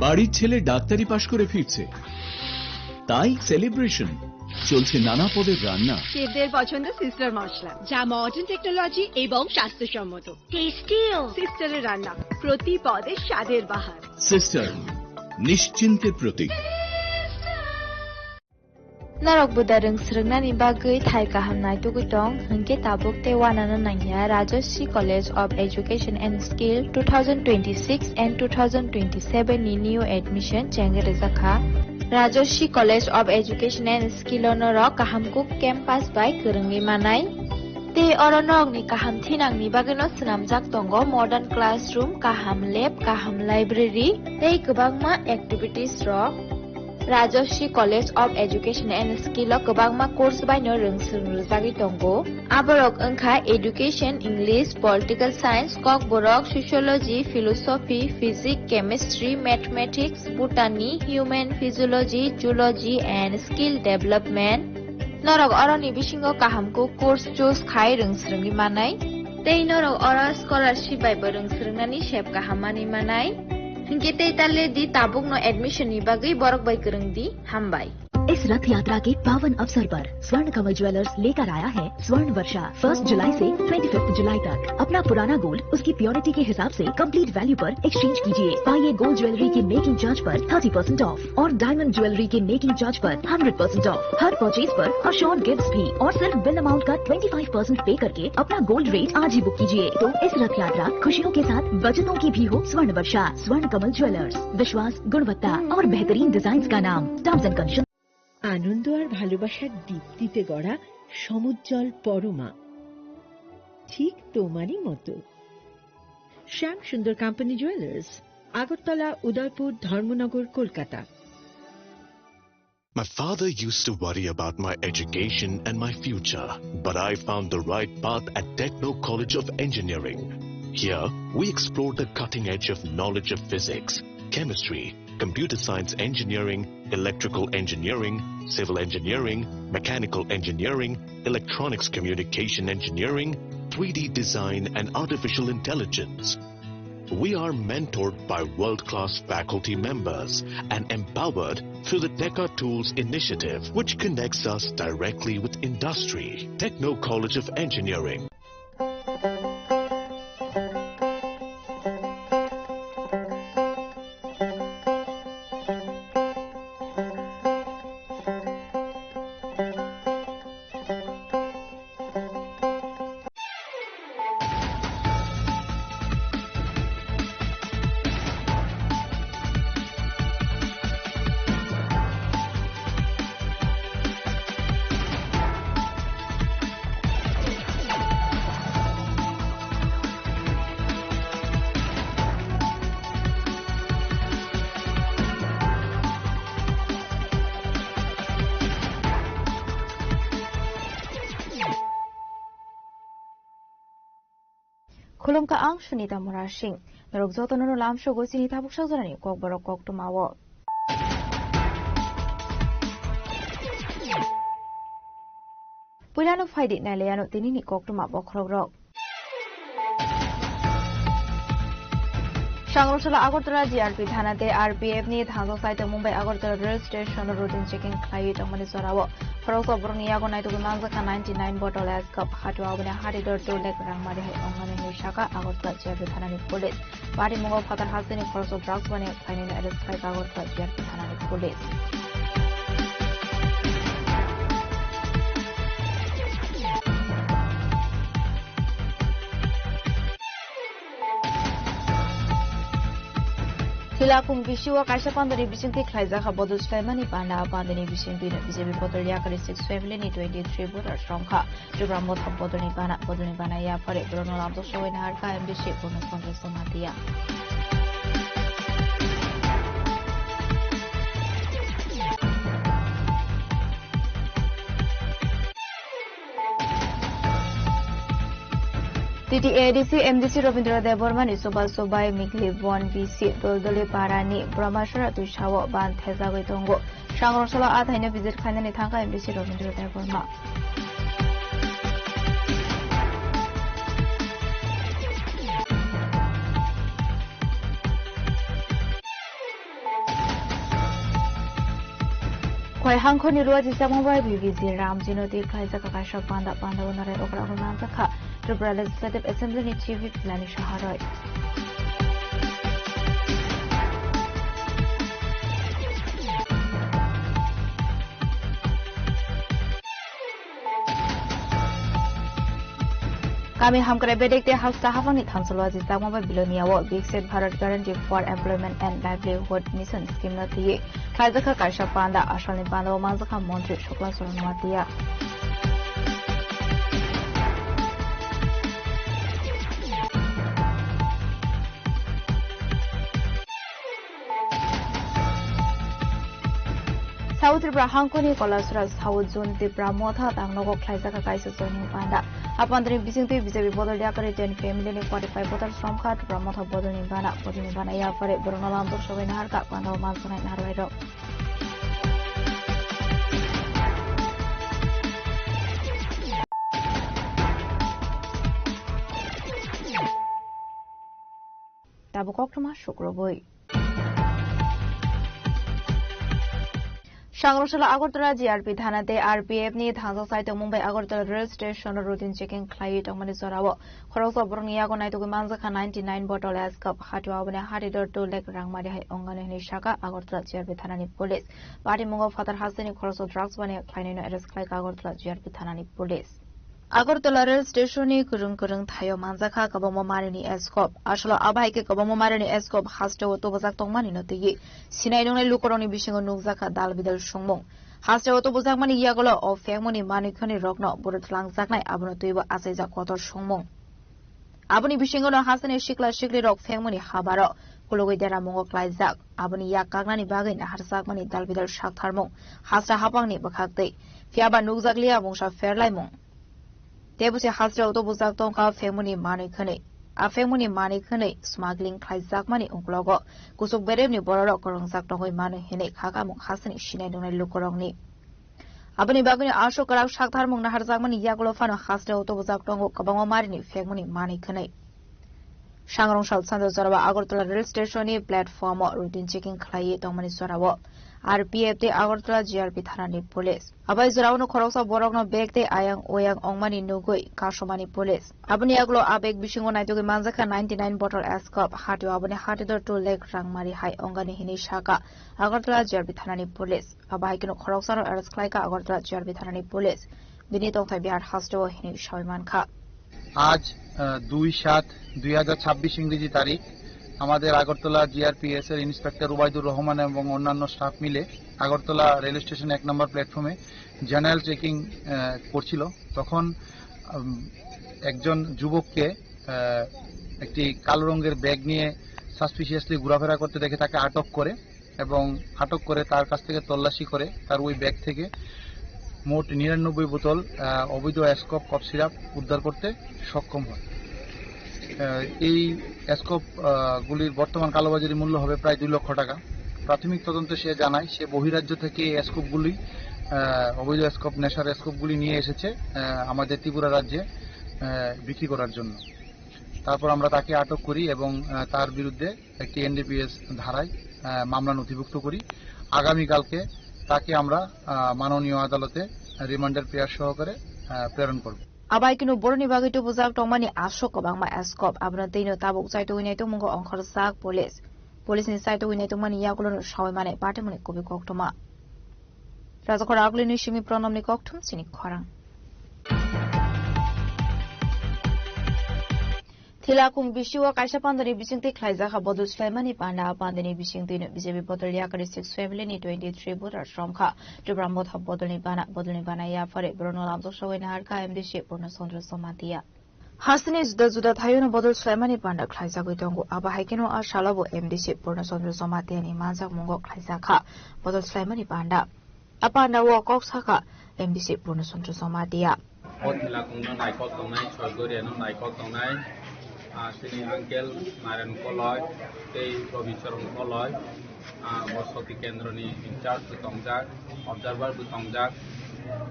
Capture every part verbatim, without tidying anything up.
বাড়ির ছেলে ডাক্তারি পাশ করে ফিরছে, তাই সেলিব্রেশন। চলছে নানা পদের রান্না। শেফদের পছন্দ সিস্টার মশলা, যা মডার্ন টেকনোলজি এবং স্বাস্থ্যসম্মত। টেস্টিও। সিস্টারের রান্না, প্রতি পদে স্বাদের বাহার। সিস্টার, নিশ্চিন্তের প্রতীক। Norok buda rwng swrwngnani bagwi thai kaham naitugwi tong, hwnkhe tabuk tei uanano nangya Rajashree College of Education and Skill two thousand twenty-six and two thousand twenty-seven ni new admission chengwi rwjakha. Rajashree College of Education and Skill o norok kaham kuk campus bai kwrwngwi manai. Tei oro norokni kaham thinangni bagwino swnamjak tongo modern classroom, kaham lab, kaham library tei kwbangma activities rok. Rajashree College of Education and Skill o kwbangma course baino rwng swrwng rwjagwi tongo. Aborok wngkha Education, English, Political Science, Kokborok, Sociology, Philosophy, Physics, Chemistry, Mathematics, Botany, Human Physiology, Zoology and Skill Development. Norok oroni bisingo kaham kuk course choose khai rwng swrwngwi manai. Tei norok oro scholarship bai bo rwng swrwngnani sep kaham manwi manai. Hinkhe tei ta le di, tabukno admission ni bagwi borok bai kwrwng di. Hambai. इस रथ यात्रा के पावन अवसर पर स्वर्ण कमल ज्वेलर्स लेकर आया है स्वर्ण वर्षा। फर्स्ट जुलाई से ट्वेंटी फिफ्थ जुलाई तक अपना पुराना गोल्ड उसकी प्योरिटी के हिसाब से कंप्लीट वैल्यू पर एक्सचेंज कीजिए। पाइए गोल्ड ज्वेलरी के मेकिंग चार्ज पर थर्टी परसेंट ऑफ और डायमंड ज्वेलरी के मेकिंग चार्ज पर हंड्रेड परसेंट ऑफ। हर परचेज पर अश्योर्ड गिफ्ट्स भी और सिर्फ बिल अमाउंट का ट्वेंटी फ़ाइव परसेंट पे करके अपना गोल्ड रेट आज ही बुक कीजिए। तो इस रथ यात्रा खुशियों के साथ बचतों की भी हो स्वर्ण वर्षा। स्वर्ण कमल ज्वेलर्स, विश्वास, गुणवत्ता और बेहतरीन डिजाइन का नाम। Terms and condition. আনন্দ আর ভালোবাসার দীপ্তিতে গড়া সমুজ্জ্বল পরমা, ঠিক তোমারই মতো। শ্যাম সুন্দর কোম্পানি জুয়েলার্স, আগরতলা, উদয়পুর, ধর্মনগর, Kolkata. My father used to worry about my education and my future, but I found the right path at Techno College of Engineering. Here, we explore the cutting edge of knowledge of physics, chemistry, computer science engineering, electrical engineering, civil engineering, mechanical engineering, electronics communication engineering, three D design, and artificial intelligence. We are mentored by world-class faculty members and empowered through the Teka Tools initiative, which connects us directly with industry. Techno College of Engineering. Khulumkha, ang Sunita Murasing. Norok jotono no lamsogo chini tabuk sajorani kokborok koktwmao. Puilano phaidi nailaiano tinini koktwma bokhorokrok. Sangrosala Agartala G R P thana tei R P F ni thangjak side o Mumbai Agartala rail station o routine checking khlaiwi tongmani jorao khoroksa borokni yago naitugwi manjakha ninety nine bottle S cup. Hatu aboni hari dor two lakh rang mari hai ongmani hinwi sakha Agartala G R P thana ni police. Pari mungo phatar hasteni khoroksa drugs bani khlainani arrest khlaikha Agartala G R P thana ni police. Thila kung bisio kaisa pandani bisingtwi khlaijak ha bodol swlaimani panda. Pandani bisingtwi no B J P bodol yakari six family ni twenty three voters rongkha. Tripura Motha bodolni bana, bodolni bana yaphari borokno lamjak sogwi naharkha M D C Purno Chandra Jamatia. T T A D C M D C Robindra Debbarma ni chubachu bai Mikli Bon B C Doldoli Para ni Brahmasora Tuisao ban thejagwi tongo. Sangrong salo a thaino visit khainani thangkha M D C Robindra Debbarma. Pai hangkhoni Luaji Chamung bai B B G Ramjino twi khlaijak kaisa panda, panda o narai okra okra manjakha Tripura Legislative Assembly ni Chief Whip Jilani Saha Roy. Kami hamkrai bedek tei hasta haphangni thamsolo Luaji Chamung bai Bilonia o Viksit Bharat Guarantee for Employment and Livelihood Mission scheme no twiwi khlaijakha kaisa panda. Asalni panda o manjakha Montri Sukla Saran Noatia. South Tripura hangkoni Kolasura South Zone Tipra Motha tangnogo khlaijakha kaisa joining panda. A pandani bisingtwi B J P bodol yakari ten family ni forty five voter somkha Tipra Motha bodolni bana, bodolni bana yapharwi borokno lamjak sobai naharkha panda o manjaknai naharbairok. Tabuk koktwma sukrubui. Sangrosala Agartala G R P thana tei R P F ni thangjak saitok Mumbai Agartala rail station o routine checking khlaiwi tongmani jorao khoroksa borokni yago naitugwi manjakha ninety nine bottle S cup hatio aboni hati dor two lakh rangmari hai ongani hwnwi sakha Agartala G R P thanani police. Patimungo phatar hasteni khoroksa drugs baniya khlainaino arrest khlaikha Agartala G R P thanani police. Agartala rail station ni kwrwng kwrwng thaio manjakha kwbangma marini S cup. Aswlo abo hai khe kwbangma marini S cup hasteo tubujak tongmani no twiwi sinai nungnai lukurokni bisingo nukjakha dal bidal songmung. Hasteo tubujakmani yagulo o phengmani manwi khwnwi rokno bwrwi twlangjaknai abono twibo achaijak kotor songmung. Aboni bisingono hasteni sikla siklirok phengmani habaro kulugwi deramungo klaijak. Aboni yak kaknani bagwi naharjakmani dal bidal saktharmung hasta haphangni bwkhaktwi. Phiyaba nukjakliya mungsa pherlaimung. Tei busi hasteo tubujak tongkha phengmani manwi khwnwi. A phengmani manwi khwnwi smuggling khlaijakmani uklogo kuchuk beremni bororok kwrwngjak tongwi manwi hwnwi khakamung hasteni sinai nungnai lukurokni. Aboni bagwino aswk kwrak saktharmung naharjakmani yagulo phano hasteo tubujak tongo kwbangma marini phengmani manwi khwnwi. Sangrong South Sanjak jorao Agartala rail station ni platform o routine checking khlaiwi tongmani jorao R P F tei Agartala G R P thanani police. Abai jorao no khoroksa borokno bag tei ayang oyang ongmani nugwi kasomani police. Aboni yagulo a bag bisingo naitugwi manjakha ninety nine bottle S cup, hatio aboni hati dor two lakh rangmari hai ongani hwnwi sakha Agartala G R P thanani police. Abo hai kheno khoroksano arrest khlaikha Agartala G R P thanani police. Bini tongthai Bihar hasteo hwnwi sawi mankha. আজ দুই সাত দুই হাজার ছাব্বিশ ইংরেজি তারিখ আমাদের আগরতলা জিআরপিএস এর ইন্সপেক্টর উবাইদুর রহমান এবং অন্যান্য স্টাফ মিলে আগরতলা রেল স্টেশন এক নম্বর প্ল্যাটফর্মে জেনারেল চেকিং করছিল। তখন উম, একজন যুবককে আহ, একটি কালো রঙের ব্যাগ নিয়ে সাসপিশিয়াসলি ঘোরাফেরা করতে দেখে তাকে আটক করে এবং আটক করে তার কাছ থেকে তল্লাশি করে তার ওই ব্যাগ থেকে মোট নিরানব্বই বোতল আহ, অবৈধ অ্যাসকপ কফ সিরাপ উদ্ধার করতে সক্ষম হয়। আহ, এই অ্যাসকপ আহ, গুলির বর্তমান কালোবাজারি মূল্য হবে প্রায় দুই লক্ষ টাকা। প্রাথমিক তদন্তে সে জানায় সে বহিরাজ্য থেকে এই অ্যাসকপগুলি আহ, অবৈধ অ্যাসকপ নেশার অ্যাসকপগুলি নিয়ে এসেছে আহ, আমাদের ত্রিপুরা রাজ্যে আহ, বিক্রি করার জন্য। তারপর আমরা তাকে আটক করি এবং আহ, তার বিরুদ্ধে একটি এনডিপিএস ধারায় আহ, মামলা নথিভুক্ত করি। আগামীকালকে তাকে আমরা আহ, মাননীয় আদালতে রিমান্ডের প্রেয়ার সহকারে আহ, প্রেরণ করব। Abai kunu boroni bagwi tubujak tongmani aswk kwbangma eskop, abono tei no tabuk chaitugwi naitugmungo ongkhorjak police. Police ni chaitugwi naitugmani yagulo no sawi mani patimoni kubui koktwma. Rajakhor Agulini simi Pranamni kokthum chini khorang. Thilakung bisio kaisa pandani bisingtwi khlaijakha bodol swlaimani panda. Pandani bisingtwino B J P bodol yakari six family ni twenty three voter somkha. Tripura Motha bodolni bana, bodolni bana yaphare borokno lamjak sogwi naharkha M D C Purna Chandra Jamatia. Hasteni juda juda thaiono bodol swlaimani panda khlaijagwi tongo. Abo hai kheno a salobo M D C Purna Chandra Jamatiani manjakmungo khlaijakha bodol swlaimani panda. A panda o kok sakha M D C Purna Chandra Jamatia. O thila kungno naikol tongnai, Soigoriano naikol tongnai, ah, chini uncle Narayan Koloi tei Robi Charan Koloi, ah, bo Soti Kendroni in charge bo tongjak, observer bo tongjak.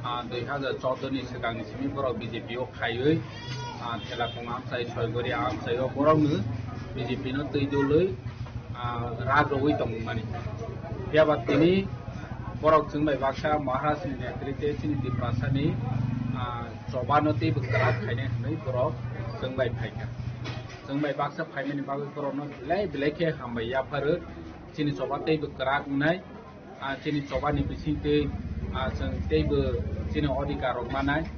Ah, dui hazar chordo ni swkangni simi borok B J P o khaiwi, ah, thela kung amchai, Soigori amchai o borokno B J P no twi dului, ah, rak rwui tongmani. Phiya ba tini Borok chwng bai baksa Maharaj ni netrite chini Tiprasa ni, ah, choba no teibo kwrak khainai hwnwi borok chwng bai phaikha. Chwng bai baksa phaimani bagwi borok no belai belai khe hambai yapharo. Chini choba teibo kwrak wngnai, ah, chini choba ni bisingtwi, ah, chwng teibo chini odhikar rok manai.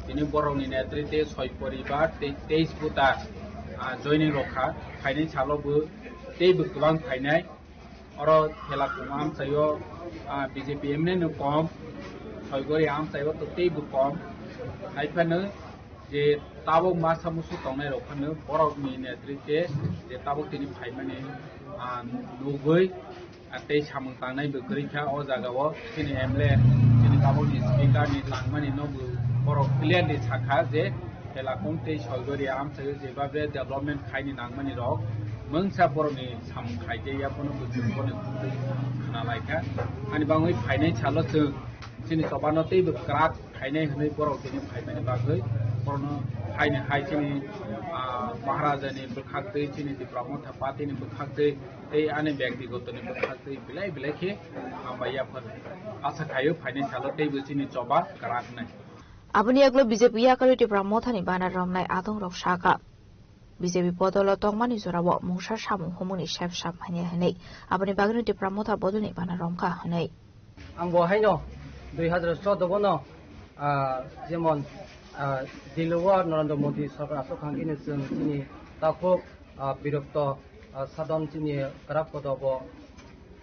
Tini borok ni netrite soi poribar tei teis buta, ah, joining rok kha. Phainai salo bo teibo kwbang phainai. Oro Thela Kung amchaio, ah, B J P M N A no kom, Soigori amchaio to teibo kom. Hai phano je tabuk masa musu tongnai rok phano borok ni netrite je tabuk tini phaimani, ah, nugwi, ah, tei samung tangnai bo kwrwi kha o jaga o. Chini M L A, chini tabuk ni speaker ni tangmani no bo borok clearly sakha je Thela Kung tei Soigori amchaio jeba bre development khaini nangmani rok mungsa borokni samung khaijaya bono bwswk bono khwna laikha. Ani bangwi phainai salo chwng chini chobano teibo kwrak khainai hwnwi borok tini phaimani bagwi borokno haini hai chini, ah, Maharaja ni bwkhak twi chini Tipra Motha Party ni bwkhak twi tei ani byaktigoto ni bwkhak twi belai belai khe hambai yaphar asa khaio phainai salo teibo chini choba kwrak wngnai. Aboni yagulo B J P yakarwi Tipra Mothani bana romnai adongrok sakha, B J P bodolo tongmani jorao mungsa samung humungni sep sap manya hwnwi. Aboni bagwino Tipra Motha bodolni bana romkha hwnwi. Ang bo haino dui hazar choudo bono, ah, jemon, ah, Delhi o Narendra Modi sorkar aswk kha hwnkheno chwng chini takhuk, ah, birokto, ah, sadon chini kwrak kodo bo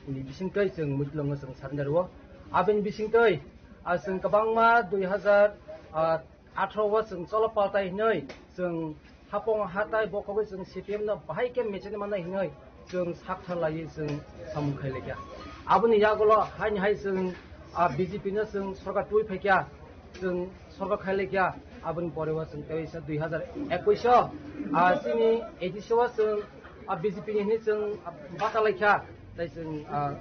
ni bisingtwi chwng muitlwngo chwng surrender o. Aboni bisingtwi, ah, chwng kwbangma dui hazar, ah, atharo o chwng cholo paltai hinwi chwng hapong hatai bokhogwi chwng C P M no bahai khe mechani mannai hinwi chwng sakthar laiwi chwng samung khai laikha. Aboni yagulo haini hai chwng, ah, B J P no chwng sorkar twi phaikha, chwng sorkar khai laikha. Aboni pore o chwng teisa dui hazar ekwis o, ah, chini A D C o chwng, ah, B J P ni hinwi chwng, ah, bata laikha. Tai chwng, ah,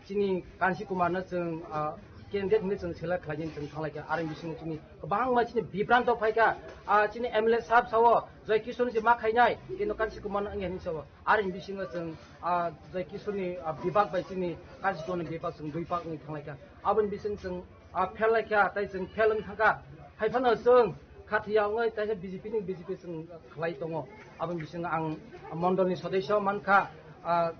chini Kansi Kumar no chwng, ah, candidate hinwi chwng select khlainani chwng thanglaikha. Aroni bisingo chini kwbangma chini bibranto phaikha. Ah, chini M L A sahab sao Joy Kishore je ma khainai, kintu Kansi Kumar no wngya hinwi sao. Aroni bisingo chwng, ah, Joy Kishore ni, ah, bibak bai chini Kansi Kumar ni bibak chwng dui pak wngwi thanglaikha. Aboni bising chwng, ah, fail laikha, tai chwng fail wng thangkha. Hai phano chwng khathiya wngwi taisa B J P ni B J P chwng khlai tongo. Aboni bisingo ang mondol ni sodesyo mankha, ah,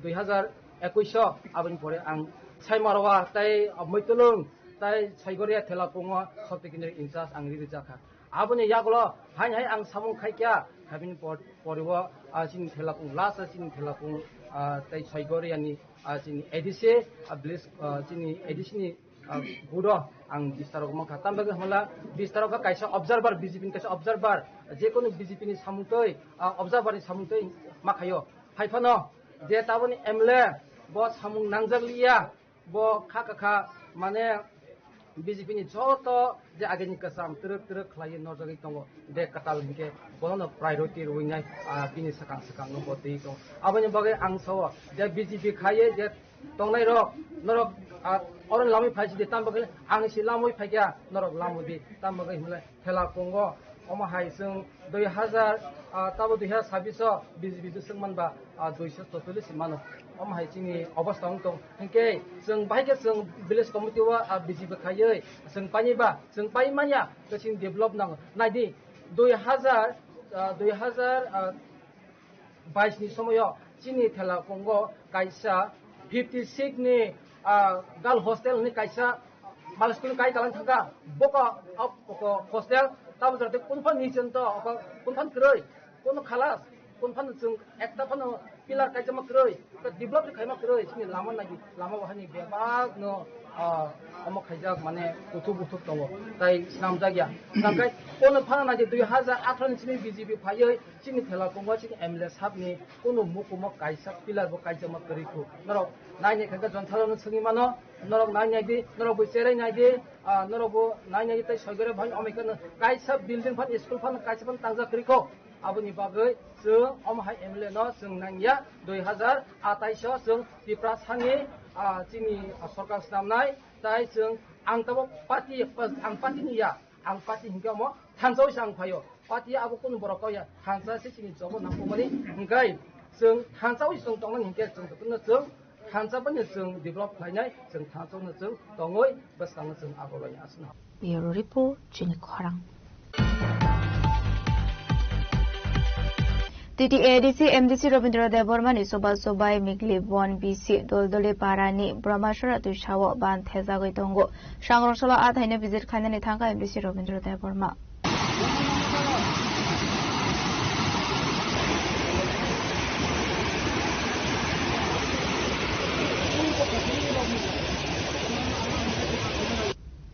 dui hazar ekwis o, aboni pore ang Saimarwa tai Moitulung tai Saigoria Thela Kungo Shakti Kendra in charge ang riri jakha. Aboni yagulo haini hai ang samung khaikha, habini por-, pore o, ah, chini Thela Kung, last o chini Thela Kung, ah, tai Saigoria ni, ah, chini A D C, ah, village, ah, chini A D C ni, ah, budo ang bistarok mankha. Tamni bagwi hwnla bistarok kaisa observer, B J P ni kaisa observer, jekunu B J P ni samung twi, ah, observer ni samung twi ma khaio. Hai phano je taboni M L A bo samung nangjak liya, bo kha kha kha mane B J P ni joto je agini kwcham twrwk twrwk khlaiwi norjagwi tongo. De kwtal hinkhe bono no priority rwinai, ah, bini swkang swkang no bo twi tongo. Aboni bagwi ang sao je B J P khaiwi je tongnai rok norok, ah, oro lamwi phai sidi, tam bagwi ang si lamwi phaikha norok lamwi di, tam bagwi hwnle Thela Kungo omo hai chwng dui hazar, ah, tabo dui hazar sabbish o B J P chwng manba, ah, duiso chotolish mano. Omo hai chini obostha wng tong. Hinkhe chwng bahai khe chwng village committee o, ah, B J P khaiwi chwng paini ba, chwng pai manya, khe chini develop nango. Naidi, dui hazar, ah, dui hazar, ah, bais ni somoyo chini Thela Kungo kaisa fifty six ni, ah, girl hostel ni kaisa bal school kai kalang thangkha. Boka, ok, ok, hostel tabo jate kunphan ni chento, ok, kunphan kwrwi, kono khalas, kunphan chwng ekta phano pillar kaijama kwrwi, develop khaima kwrwi, chini lama nagi, lama bahani bebak no, ah, omo khaijak mane kuthuk buthuk tongo, tai snamjak ya. Nangkai kono phano nagi dui hazar atharo ni simi B J P phaiwi, chini Thela Kungo chini M L A sahab ni kunu mukumo kaisa pillar bo kaijama kwrwi khu. Norok naini khe Jon Tharano swngwi mano, norok nai nai di, norok bo cherai nai di, ah, norok bo nai nai di tei Soigore bhai omai khe kaisa building phan school phan kaisa phan tangjak kwrwi kho. Aboni bagwi chwng omo hai M L A no chwng nangya dui hazar atais o chwng Tiprasani, ah, chini, ah, sorkar snamnai tai chwng ang tabuk party, ang party ni ya, ang party hinkhe omo thansa wi ang phaio. Party abo kunu borok kok ya, thansa se chini jobo nangkukmani, hingkai chwng thansa wi chwng tongmani hinkhe chwng jotono chwng Thansa bani chwng develop khlainai, chwng thansokno chwng tongwi bwskango chwng agulwi aswkno. Bureau Report, Chini Khorang. T T A D C M D C Robindra Debbarma ni soba sobai Miglibon B C Doldoli Para ni Brahmasora Tuisao ban thejagwi tongo. Sangrong salo a thaino visit khainani thangkha M D C Robindra Debbarma.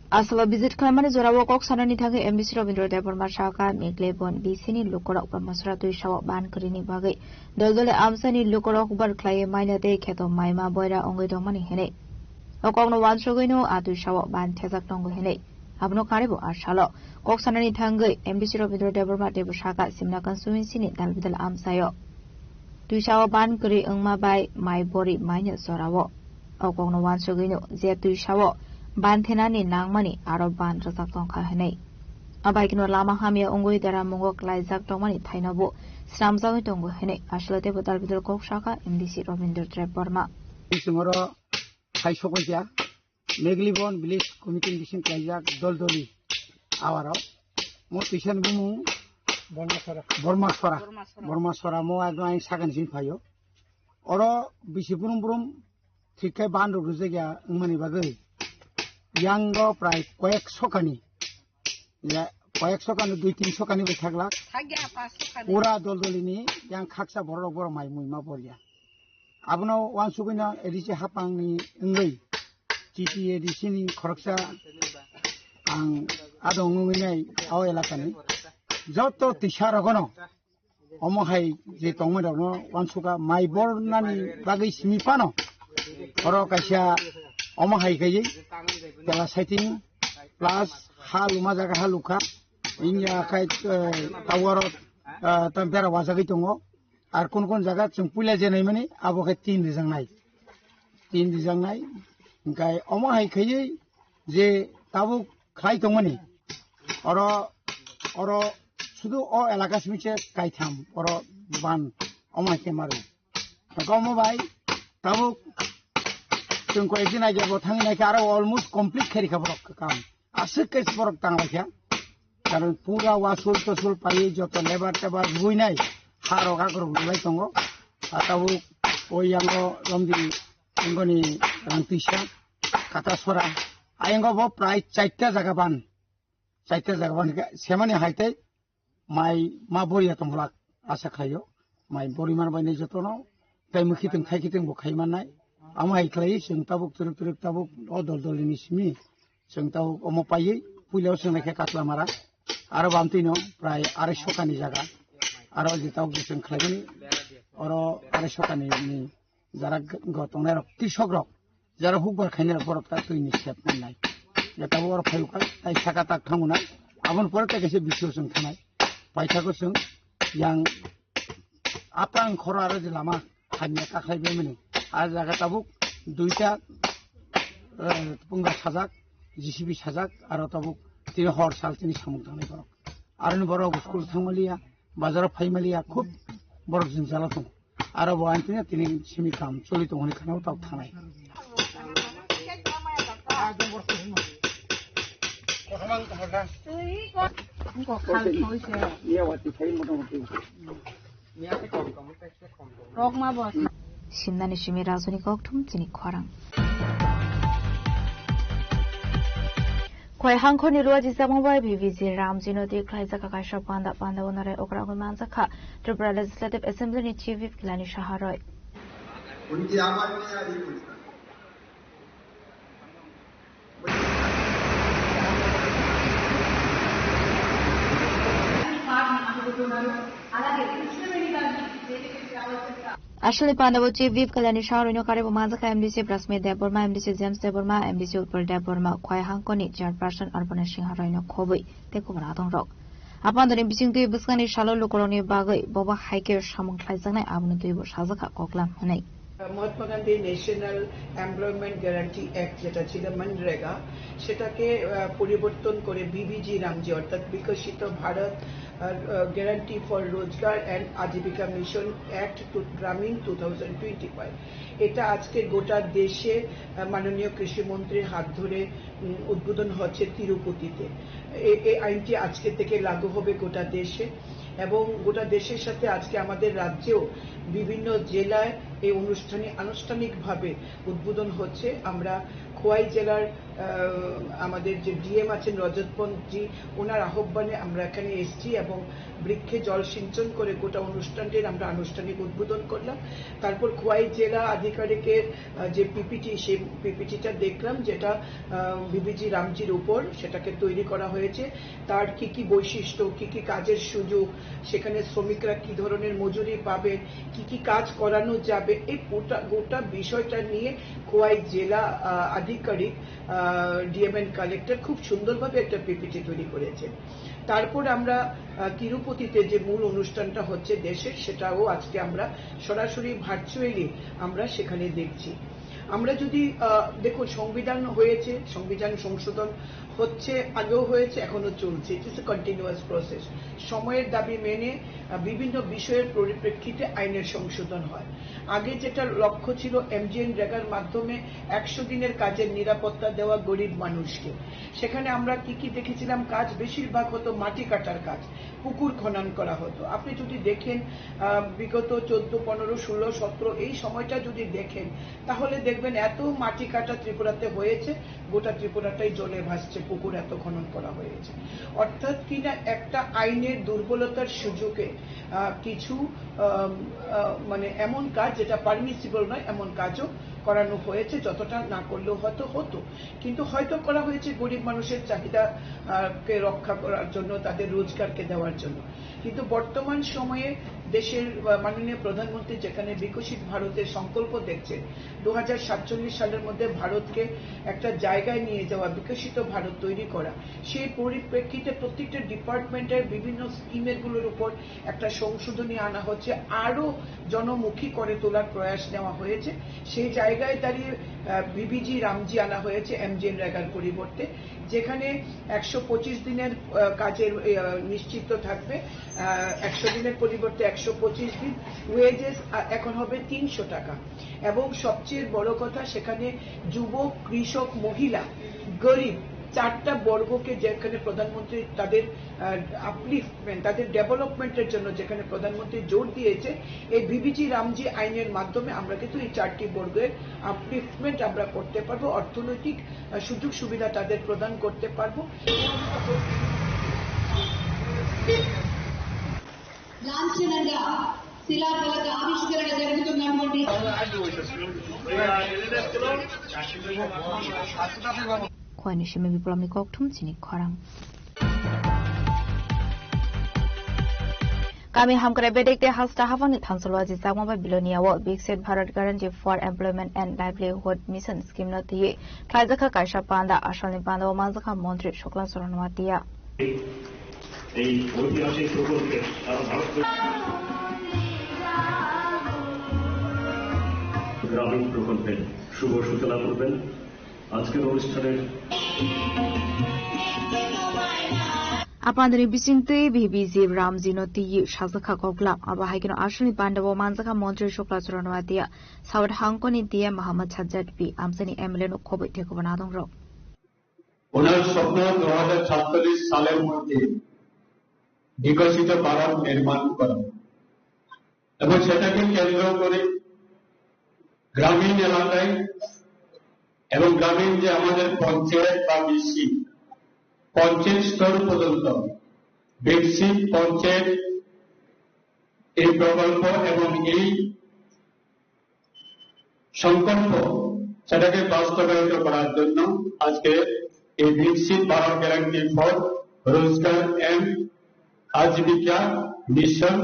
Asalo visit khlaimani jorao kok sanani thangwi M D C Robindra Debbarma sakha, Meglebon B C ni lukurok Brahmasora Tuisao ban kwrwini bagwi dol dole amsani lukurok hubar khlaiwi maina tei kheto maima boira wngwi tongmani hinwi. O kokno uansugwino a Tuisao ban thejak tongo hinwi. Abono karwibo a salo kok sanani thangwi M D C Robindra Debbarma teibo sakha, simna constituency ni dal bidal amchaio Tuisao ban kwrwi wngma bai mai bori maino jorao. O kokno uansugwino je Tuisao ban thenani nangmani aro ban rwjak tongkha hinwi. Abaikeno lama hamya wngwi deramungo klaijak tongmani thainobo swnamjagwi tongo hinwi aswlai teibo dal bidal kok sakha M D C Robindra Debbarma. Bisingoro hai sokoi kha. Meglibon Village Committee ni bising khlaijak dol doli awaro. Mo tuisan bumung Bormasora. Bormasora. Bormasora. Bormasora mo ado ain sagan sin phaio. Oro bisi brum brum thik khai ban rok rwjak ya wngmani bagwi. Yango prai koyek sokani. Ya, koyek sokani, dui tin sokani bai thaglak. Thagya pas sokani. Pura dol dolini yang khaksa borok rok borok mai mui ma bolya. Abono uansugwino A D C hapangni wngwi T T A D C ni khoroksa ang adong wngwi nai o elakani joto tisa rogono omo hai je tongmani rokno uansukha mai bornani bagwi simi phano oro kaisa omo hai khaiwi tela saiting plus ha luma jaga ha lukha wngya khai, eh, tower, eh, tam bera wajagwi tongo. Ar kun kun jaga chwng puila je naimani abo khe tin rijak nai. Tin rijak nai. Hingkai omo hai khaiwi je tabuk khlai tongmani. Oro, oro sudu o elaka simi se kaitham oro ban omo hai khe maru. Hingkhe omo bai tabuk chwng koi din age bo thangwi nai khe aro almost complete khe rikha borok kam. Aswk khe borok tanglaikha. Karon pura wasul tosul paiwi joto lebar tebar rwinai ha rok akrok rwlai tongo. Tabuk o yango romdi wngoni rang twisa kata sora. Ayongo bo prai chaita jaga ban. Chaita jaga ban khe semani hai tei mai ma boriya tongbolak asa khlaio. Mai bori man bai nai jotono tei mukhitung thaikhitung bo khai mannai. Amo hai khlai chwng tabuk twrwk twrwk tabuk o dol dol ni simi chwng tabuk omo paiwi puila o chwng naikhe Katlamara. Aro bamtwi no prai arai sokani jaga. Aro je tabuk je chwng khlaimani oro arai sokani ni jara go tongnai rok, krisok rok, jara hukbar khainai rok, borok ta twi ni sep mannai. Je tabuk oro phaiukha, tai saka tak thango na, aboni pore tai kaisa bisio chwng thanai. Paithakgo chwng yang aprang khoro aro je lama hamya kakhlai bai mani. A jaga tabuk duita, eh, pungra sajak, J C B sajak, aro tabuk tini hor sal tini samung tangnai borok. Aroni borok school thangmaliya, bazaro phaimaliya, khub borok jwngjalo tongo. Aro bo ang tini, tini simi kam choli tongoni khana o tok thanai. Simnani simi rajoni kokthum chini khorang. Khwai hangkhorni Ruaji Chamung bai B B G Ramji no twi khlaijak kaisa panda, panda o narai okra wngwi manjakha Tripura Legislative Assembly ni Chief Whip Kalyani Saha Roy. Aswlni pandao Chief Whip Kalyani Saha Roy no karwibo manjakha M D C Prasmit Debbarma, M D C James Debbarma, M D C Utpal Debbarma, Khwai hangkhorni Chairperson Arpana Singha Roy no khobwi tei kubun adongrok. A pandani bisingtwi bwskangni salo lukurokni bagwi bobo hai khe samung khlaijaknai, aboni twibo sajakha koklam hwnwi. Mahatma Gandhi national employment guarantee act, যেটা ছিল মনরেগা, সেটাকে আহ, পরিবর্তন করে বিবিজি রামজি অর্থাৎ বিকশিত Bharat guarantee for রোজগার অ্যান্ড Ajeevika mission act গ্রামীণ two thousand twenty five. এটা আজকে গোটা দেশে আহ, মাননীয় কৃষি মন্ত্রীর হাত ধরে উম, উদ্বোধন হচ্ছে তিরুপতিতে। এ- এই আইনটি আজকে থেকে লাগু হবে গোটা দেশে এবং গোটা দেশের সাথে আজকে আমাদের রাজ্যেও বিভিন্ন জেলায় এই অনুষ্ঠানে আনুষ্ঠানিকভাবে উদ্বোধন হচ্ছে। আমরা খোয়াই জেলার আহ, আমাদের যে ডিএম আছেন রজত পন্থী, ওনার আহ্বানে আমরা এখানে এসেছি এবং বৃক্ষে জল সিঞ্চন করে গোটা অনুষ্ঠানটির আমরা আনুষ্ঠানিক উদ্বোধন করলাম। তারপর খোয়াই জেলা আধিকারিকের আহ, যে পিপিটি, সেই পিপিটিটা দেখলাম, যেটা বিবিজি রামজির উপর সেটাকে তৈরি করা হয়েছে। তার কি কি বৈশিষ্ট্য, কি কি কাজের সুযোগ, সেখানে শ্রমিকরা কি ধরনের মজুরি পাবেন, কি কি কাজ করানো যাবে, এই গোটা গোটা বিষয়টা নিয়ে খোয়াই জেলা আহ, আধিকারিক, ডিএম অ্যান্ড কালেক্টর খুব সুন্দরভাবে একটা পিপিটি তৈরি করেছেন। তারপর আমরা আহ, তিরুপতিতে যে মূল অনুষ্ঠানটা হচ্ছে দেশের, সেটাও আজকে আমরা সরাসরি ভার্চুয়ালি আমরা সেখানে দেখছি। আমরা যদি আহ, দেখুন, সংবিধান হয়েছে, সংবিধান সংশোধন হচ্ছে, আগেও হয়েছে, এখনো চলছে। It is a continuous process. সময়ের দাবি মেনে আহ, বিভিন্ন বিষয়ের পরিপ্রেক্ষিতে আইনের সংশোধন হয়। আগে যেটা লক্ষ্য ছিল এমজিএনরেগার মাধ্যমে একশো দিনের কাজের নিরাপত্তা দেওয়া গরিব মানুষকে, সেখানে আমরা কি কি দেখেছিলাম? কাজ বেশিরভাগ হতো মাটি কাটার কাজ, পুকুর খনন করা হতো। আপনি যদি দেখেন আহ, বিগত চোদ্দ, পনেরো, ষোলো, সতেরো এই সময়টা যদি দেখেন, তাহলে দেখবেন এত মাটি কাটা ত্রিপুরাতে হয়েছে, গোটা ত্রিপুরাটাই জলে ভাসছে, পুকুর এত খনন করা হয়েছে। অর্থাৎ কিনা একটা আইনের দুর্বলতার সুযোগে আহ, কিছু আহ, আহ, মানে এমন কাজ যেটা পারমিসিবল নয়, এমন কাজও করানো হয়েছে, যতটা না করলেও হয়তো হতো, কিন্তু হয়তো করা হয়েছে গরিব মানুষের চাহিদা আহ, কে রক্ষা করার জন্য, তাদের রোজগারকে দেওয়ার জন্য। কিন্তু বর্তমান সময়ে দেশের আহ, মাননীয় প্রধানমন্ত্রী যেখানে বিকশিত ভারতের সংকল্প দেখছেন, দু হাজার সাতচল্লিশ সালের মধ্যে ভারতকে একটা জায়গায় নিয়ে যাওয়া, বিকশিত ভারত তৈরি করা, সেই পরিপ্রেক্ষিতে প্রত্যেকটা ডিপার্টমেন্টের বিভিন্ন স্কিমের গুলোর উপর একটা সংশোধনী আনা হচ্ছে, আরো জনমুখী করে তোলার প্রয়াস নেওয়া হয়েছে। সেই জায়গায় দাঁড়িয়ে বিবিজি রামজি আনা হয়েছে এমজিএনরেগার পরিবর্তে, যেখানে একশো পঁচিশ দিনের আহ, কাজের আহ, নিশ্চিত থাকবে, একশো দিনের পরিবর্তে একশো পঁচিশ দিন। ওয়েজেস এখন হবে তিনশো টাকা। এবং সবচেয়ে বড় কথা, সেখানে যুবক, কৃষক, মহিলা, গরিব, চারটা বর্গকে যেখানে প্রধানমন্ত্রী তাদের আপলিফমেন্ট, তাদের ডেভেলপমেন্টের জন্য যেখানে প্রধানমন্ত্রী জোর দিয়েছে, এই বিবিজি রামজি আইনের মাধ্যমে আমরা কিন্তু এই চারটি বর্গের আপলিফমেন্ট আমরা করতে পারবো, অর্থনৈতিক আহ, সুযোগ সুবিধা তাদের প্রদান করতে পারবো। లాంఛనంగా శిలాఫలక ఆవిష్కరణ జరుగుతున్నటువంటి Khoini simi biplomni kokthum chini khorang. Kami hamkrai bedek tei hasta haphangni thamsalo aji chakma bai Bilonia o Viksit Bharat Guarantee for Employment and Livelihood Mission scheme no twiwi khlaijakha kaisa panda. Asalni panda o manjakha Montri Shukla Charan Noatia. এই ঐতিহাসিক প্রকল্পে সারা ভারত গ্রামীণ প্রকল্পের শুভ সূচনা করবেন আজকের অনুষ্ঠানের Apandani bisingtwi B B G Ramji no twiwi sajakha koklam. Abo hai kheno aswkni pandao manjakha Montri Shukla Charan Noatia. South Hangkoni D M Mohammad Sajjad P, amchaini M L A no khobwi thekobana dongrok. ওনার স্বপ্ন দু হাজার সাতচল্লিশ সালের মধ্যে বিকশিত ভারত নির্মাণ করা এবং সেটাকে কেন্দ্র করে গ্রামীণ এলাকায় এবং গ্রামীণ যে আমাদের পঞ্চায়েত বা বিসি পঞ্চায়েত স্তর পর্যন্ত বিকশিত পঞ্চায়েত এই প্রকল্প এবং এই সংকল্প সেটাকে বাস্তবায়িত করার জন্য আজকে এই বিকশিত ভারত গ্যারান্টি ফর রোজগার এন্ড আজীবিকা মিশন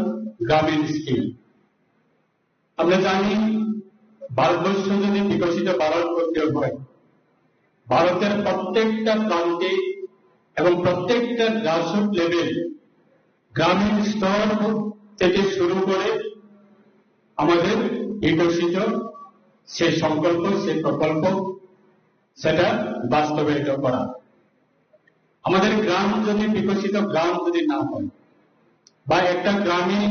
গ্রামীণ স্কিম। আমরা জানি ভারতবর্ষ যদি বিকশিত ভারত করতে হয় ভারতের প্রত্যেকটা প্রান্তে এবং প্রত্যেকটা গ্রাসরুট লেভেল গ্রামীণ স্তর থেকে শুরু করে আমাদের বিকশিত সেই সংকল্প, সেই প্রকল্প, সেটা বাস্তবায়িত করা। আমাদের গ্রাম যদি বিকশিত গ্রাম যদি না হয়, বা একটা গ্রামে,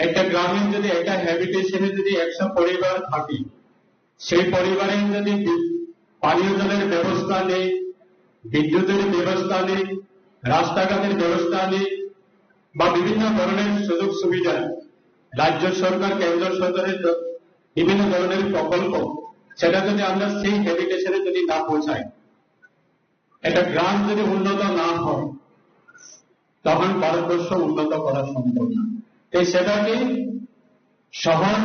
একটা গ্রামে যদি একটা হ্যাবিটেশনে যদি একশো পরিবার থাকে, সেই পরিবারে যদি বি-, পানীয় জলের ব্যবস্থা নেই, বিদ্যুতের ব্যবস্থা নেই, রাস্তাঘাটের ব্যবস্থা নেই, বা বিভিন্ন ধরনের সুযোগ সুবিধা, রাজ্য সরকার, কেন্দ্র সরকারের য-, বিভিন্ন ধরনের প্রকল্প, সেটা যদি আমরা সেই হ্যাবিটেশনে যদি না পৌঁছাই, একটা গ্রাম যদি উন্নত না হয়, তখন ভারতবর্ষ উন্নত করা সম্ভব না। তাই সেটাকে শহর,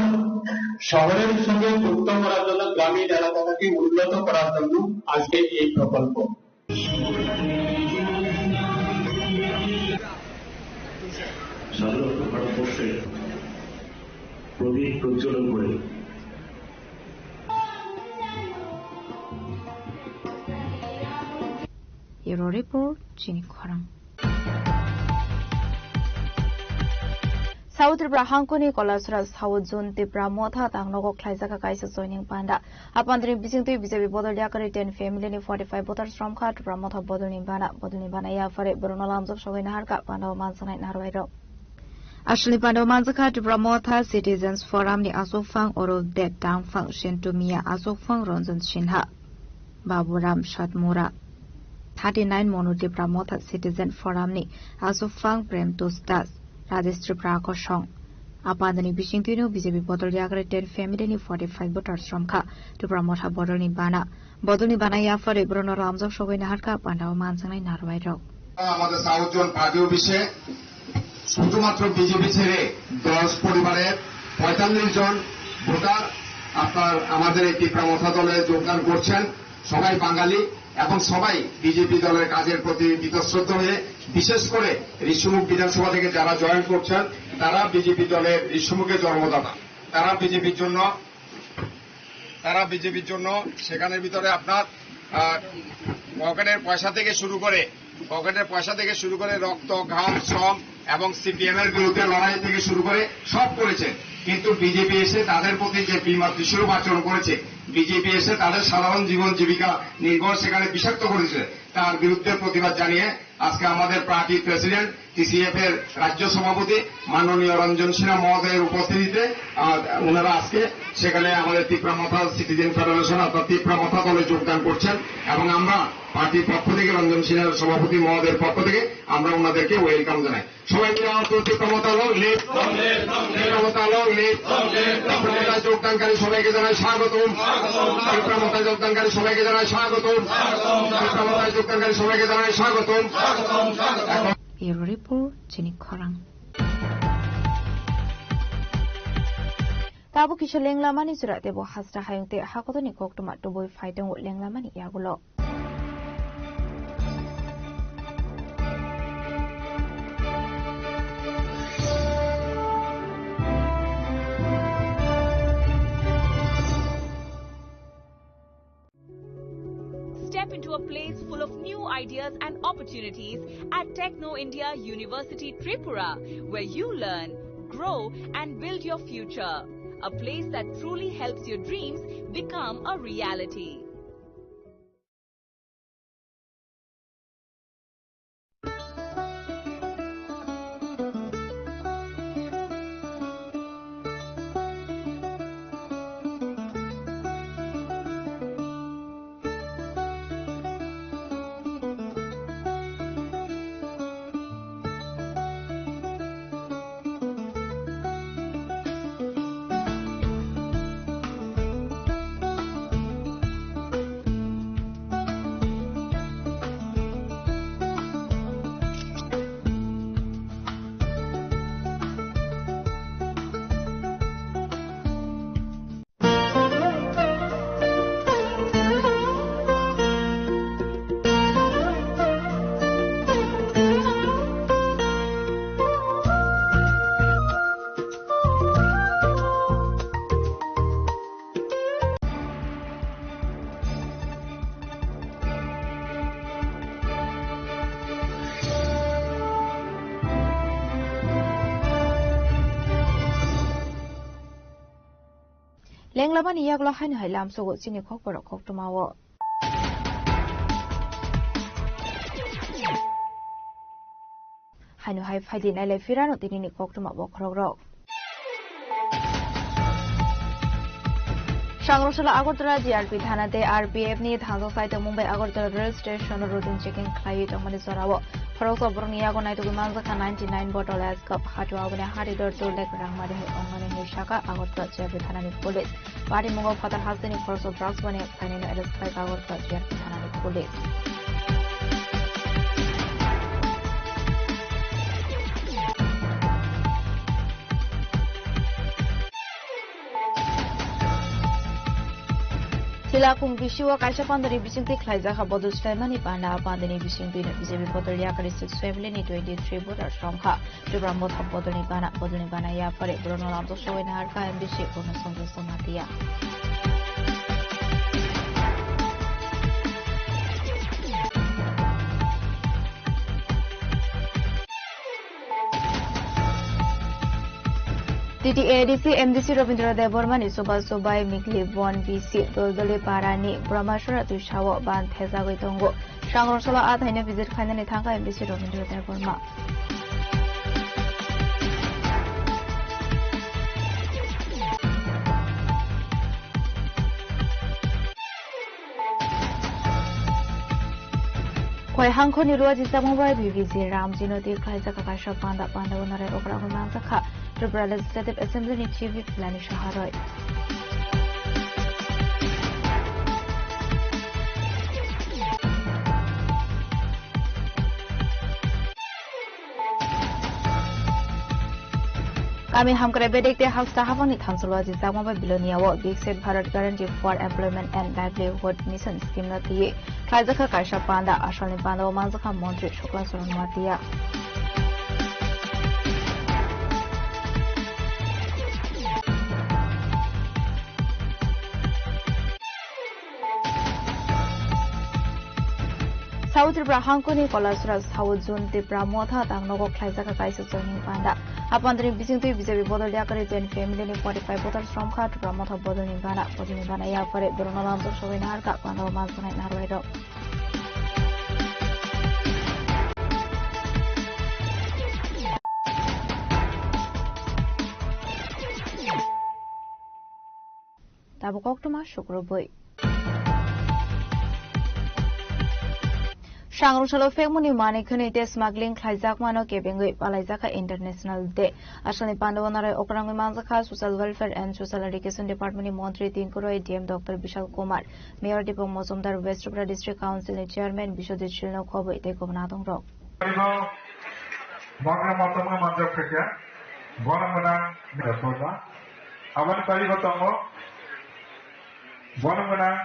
শহরের সঙ্গে যুক্ত করার জন্য, গ্রামীণ এলাকাটাকে উন্নত করার জন্য আজকে এই প্রকল্প। স্বাধীনতা ভারতবর্ষে প্রদীপ প্রজ্বলন করে Bureau Report, chini khorang. South Tripura hangkoni Kolasra South Zone Tipra Motha tangnogo khlaijak kaisa joining panda. Apandri bisingtwi B J P bodol yakari ten family ni forty five voters romkha Tipra Motha bodolni bana. Bodolni bana yaphare borokno lamjak sogwi naharkha panda o manjaknai narwai rok. Aswlni panda o manjakha Tipra Motha Citizens Forum ni aswk phang Orup Deb, tangphang Sintu Miya, aswk phang Ranjan Sinha, Baburam Satmura, thirty nine Monu Tipra Motha Citizen Forum ni aswk phang Prem Tosh Das, Rajesh Tripura Kosong. Apandani bisingtwino B J P bodol yakre ten family ni forty five voters romkha Tipra Motha bodolni bana. Bodolni bana yaphare borokno lamjak sogwi naharkha panda o manjaknai narwai rok. আমাদের south zone party অফিসে শুধুমাত্র বিজেপি ছেড়ে দশ পরিবারের পঁয়তাল্লিশ জন ভোটার আপনার আমাদের এই তিপ্রা মথা দলে যোগদান করছেন। সবাই বাঙালি এবং সবাই বিজেপি দলের কাজের প্রতি বীতশ্রদ্ধ হয়ে, বিশেষ করে ঋষিমুখ বিধানসভা থেকে যারা জয়েন করছেন, তারা বিজেপি দলের ঋষিমুখের জন্মদাতা। তারা বিজেপির জন্য তারা বিজেপির জন্য সেখানের ভিতরে আপনার, আহ, পকেটের পয়সা থেকে শুরু করে, পকেটের পয়সা থেকে শুরু করে রক্ত, ঘাম, শ্রম এবং সিপিএম এর বিরুদ্ধে লড়াই থেকে শুরু করে সব করেছেন। কিন্তু বিজেপি এসে তাদের প্রতি যে বিমা বিশ্বরূপ আচরণ করেছে, বিজেপি এসে তাদের সাধারণ জীবন জীবিকা নির্ভর সেখানে বিষাক্ত করেছে, তার বিরুদ্ধে প্রতিবাদ জানিয়ে আজকে আমাদের পার্টি প্রেসিডেন্ট, টিসিএফ এর রাজ্য সভাপতি মাননীয় রঞ্জন সিনহা মহোদয়ের উপস্থিতিতে, আহ, ওনারা আজকে সেখানে আমাদের তিপ্রা মথা সিটিজেন ফেডারেশন অর্থাৎ তিপ্রা মথা দলে যোগদান করছেন এবং আমরা পার্টির পক্ষ থেকে, রঞ্জন সিনহার সভাপতি মহোদয়ের পক্ষ থেকে আমরা ওনাদেরকে ওয়েলকাম জানাই। সবাই মিলে আমার প্রতি তিপ্রা মথা লং লিভ, তিপ্রা মথা লং লিভ। তিপ্রা মথায় যোগদানকারী সবাইকে জানাই স্বাগতম। তিপ্রা মথায় যোগদানকারী সবাইকে জানাই স্বাগতম। তিপ্রা মথায় যোগদানকারী সবাইকে জানাই স্বাগতম। এখন Bureau Report, chini khorang. Tabuk kisa lenglamani jora tebo hasra hayung tei hakotorni koktwma tubui phai tongo lenglamani yagulo. Step into a place full of new ideas and opportunities at Techno India University Tripura, where you learn, grow, and build your future. A place that truly helps your dreams become a reality. Tenglamani yagulo haino hai lamsogo chini khokborok koktwmao. Haino hai phaidi nailai phirano tinini koktwma bokhorokrok. Sangrosala Agartala G R P thana tei R P F ni thangjak saitok Mumbai Agartala rail station o routine checking khlaiwi tongmani jorao khoroksa borokni yago naitugwi manjakha ninety nine bottle S cup, hato aboni hari dor two lakh rang mari hai wngnani hinwi sakha Agartala G R P thanani police. Parimungo phatar hasteni khoroksa drugs mani khlainani arrest khlaikha Agartala G R P thanani police. Thilakung bisio kaisa pandani bisingtwi khlaijak ha bodol swlaimani panda. Pandani bisingtwi B J P bodol yakari six family ni twenty three voters romkha. Tripura Motha bodolni bana, bodolni bana yaphare borokno lamjak sogwi naharkha M D C Purno Chandra Jamatia. T T A D C M D C Rabindra Debbarma ni chubachu bai Mikli Bon B C Doldoli Para ni Brahmasora Tuisao ban thejagwi tongo. Sangrosalo a thaino visit khainani thangkha M D C Rabindra Debbarma. Khoi hangkhorni luaji samung bai B B G Ramjino twi khlaijak kaisa panda, panda o narai okra hwnwi manjakha Tripura Legislative Assembly ni Chief Whip Philani Saha Roy. Kami hamkrai bedek tei haksa hapangni thamsolo ajijakma bai Bilonia o Viksit Bharat Guarantee for Employment and Livelihood Mission scheme no twiwi khlaijakha kaisa panda. Asalni panda o manjakha Montri Shukla Charan Noatia. South Tripura hangkoni Kolasura South Zone Tipra Motha tangnogo khlaijakha kaisa joining panda. A pandani bisingtwi B J P bodol yakarwi join family ni forty five voters romkha Tipra Motha bodolni bana. Bodolni bana yaphare borokno lamjak sogwi naharkha panda o manjaknai narwai rok. Tabuk koktwma sukrubwi. Sangrungsalo phekmuni manwi khwnwi tei smuggling khlaijakmano kebengwi palaijakha International Day. Asalni pandao narai okrangwi manjakha Social Welfare and Social Education Department ni montri Tinku Roy, D M Doctor Bishal Kumar, Mayor Deepak Majumdar, West Tripura District Council ni Chairman Biswajit Shilno khobwi tei kubun adongrok. Bagra matangma manjak khaikha, bono gwnang Aboni pari bo tongo, bono gwnang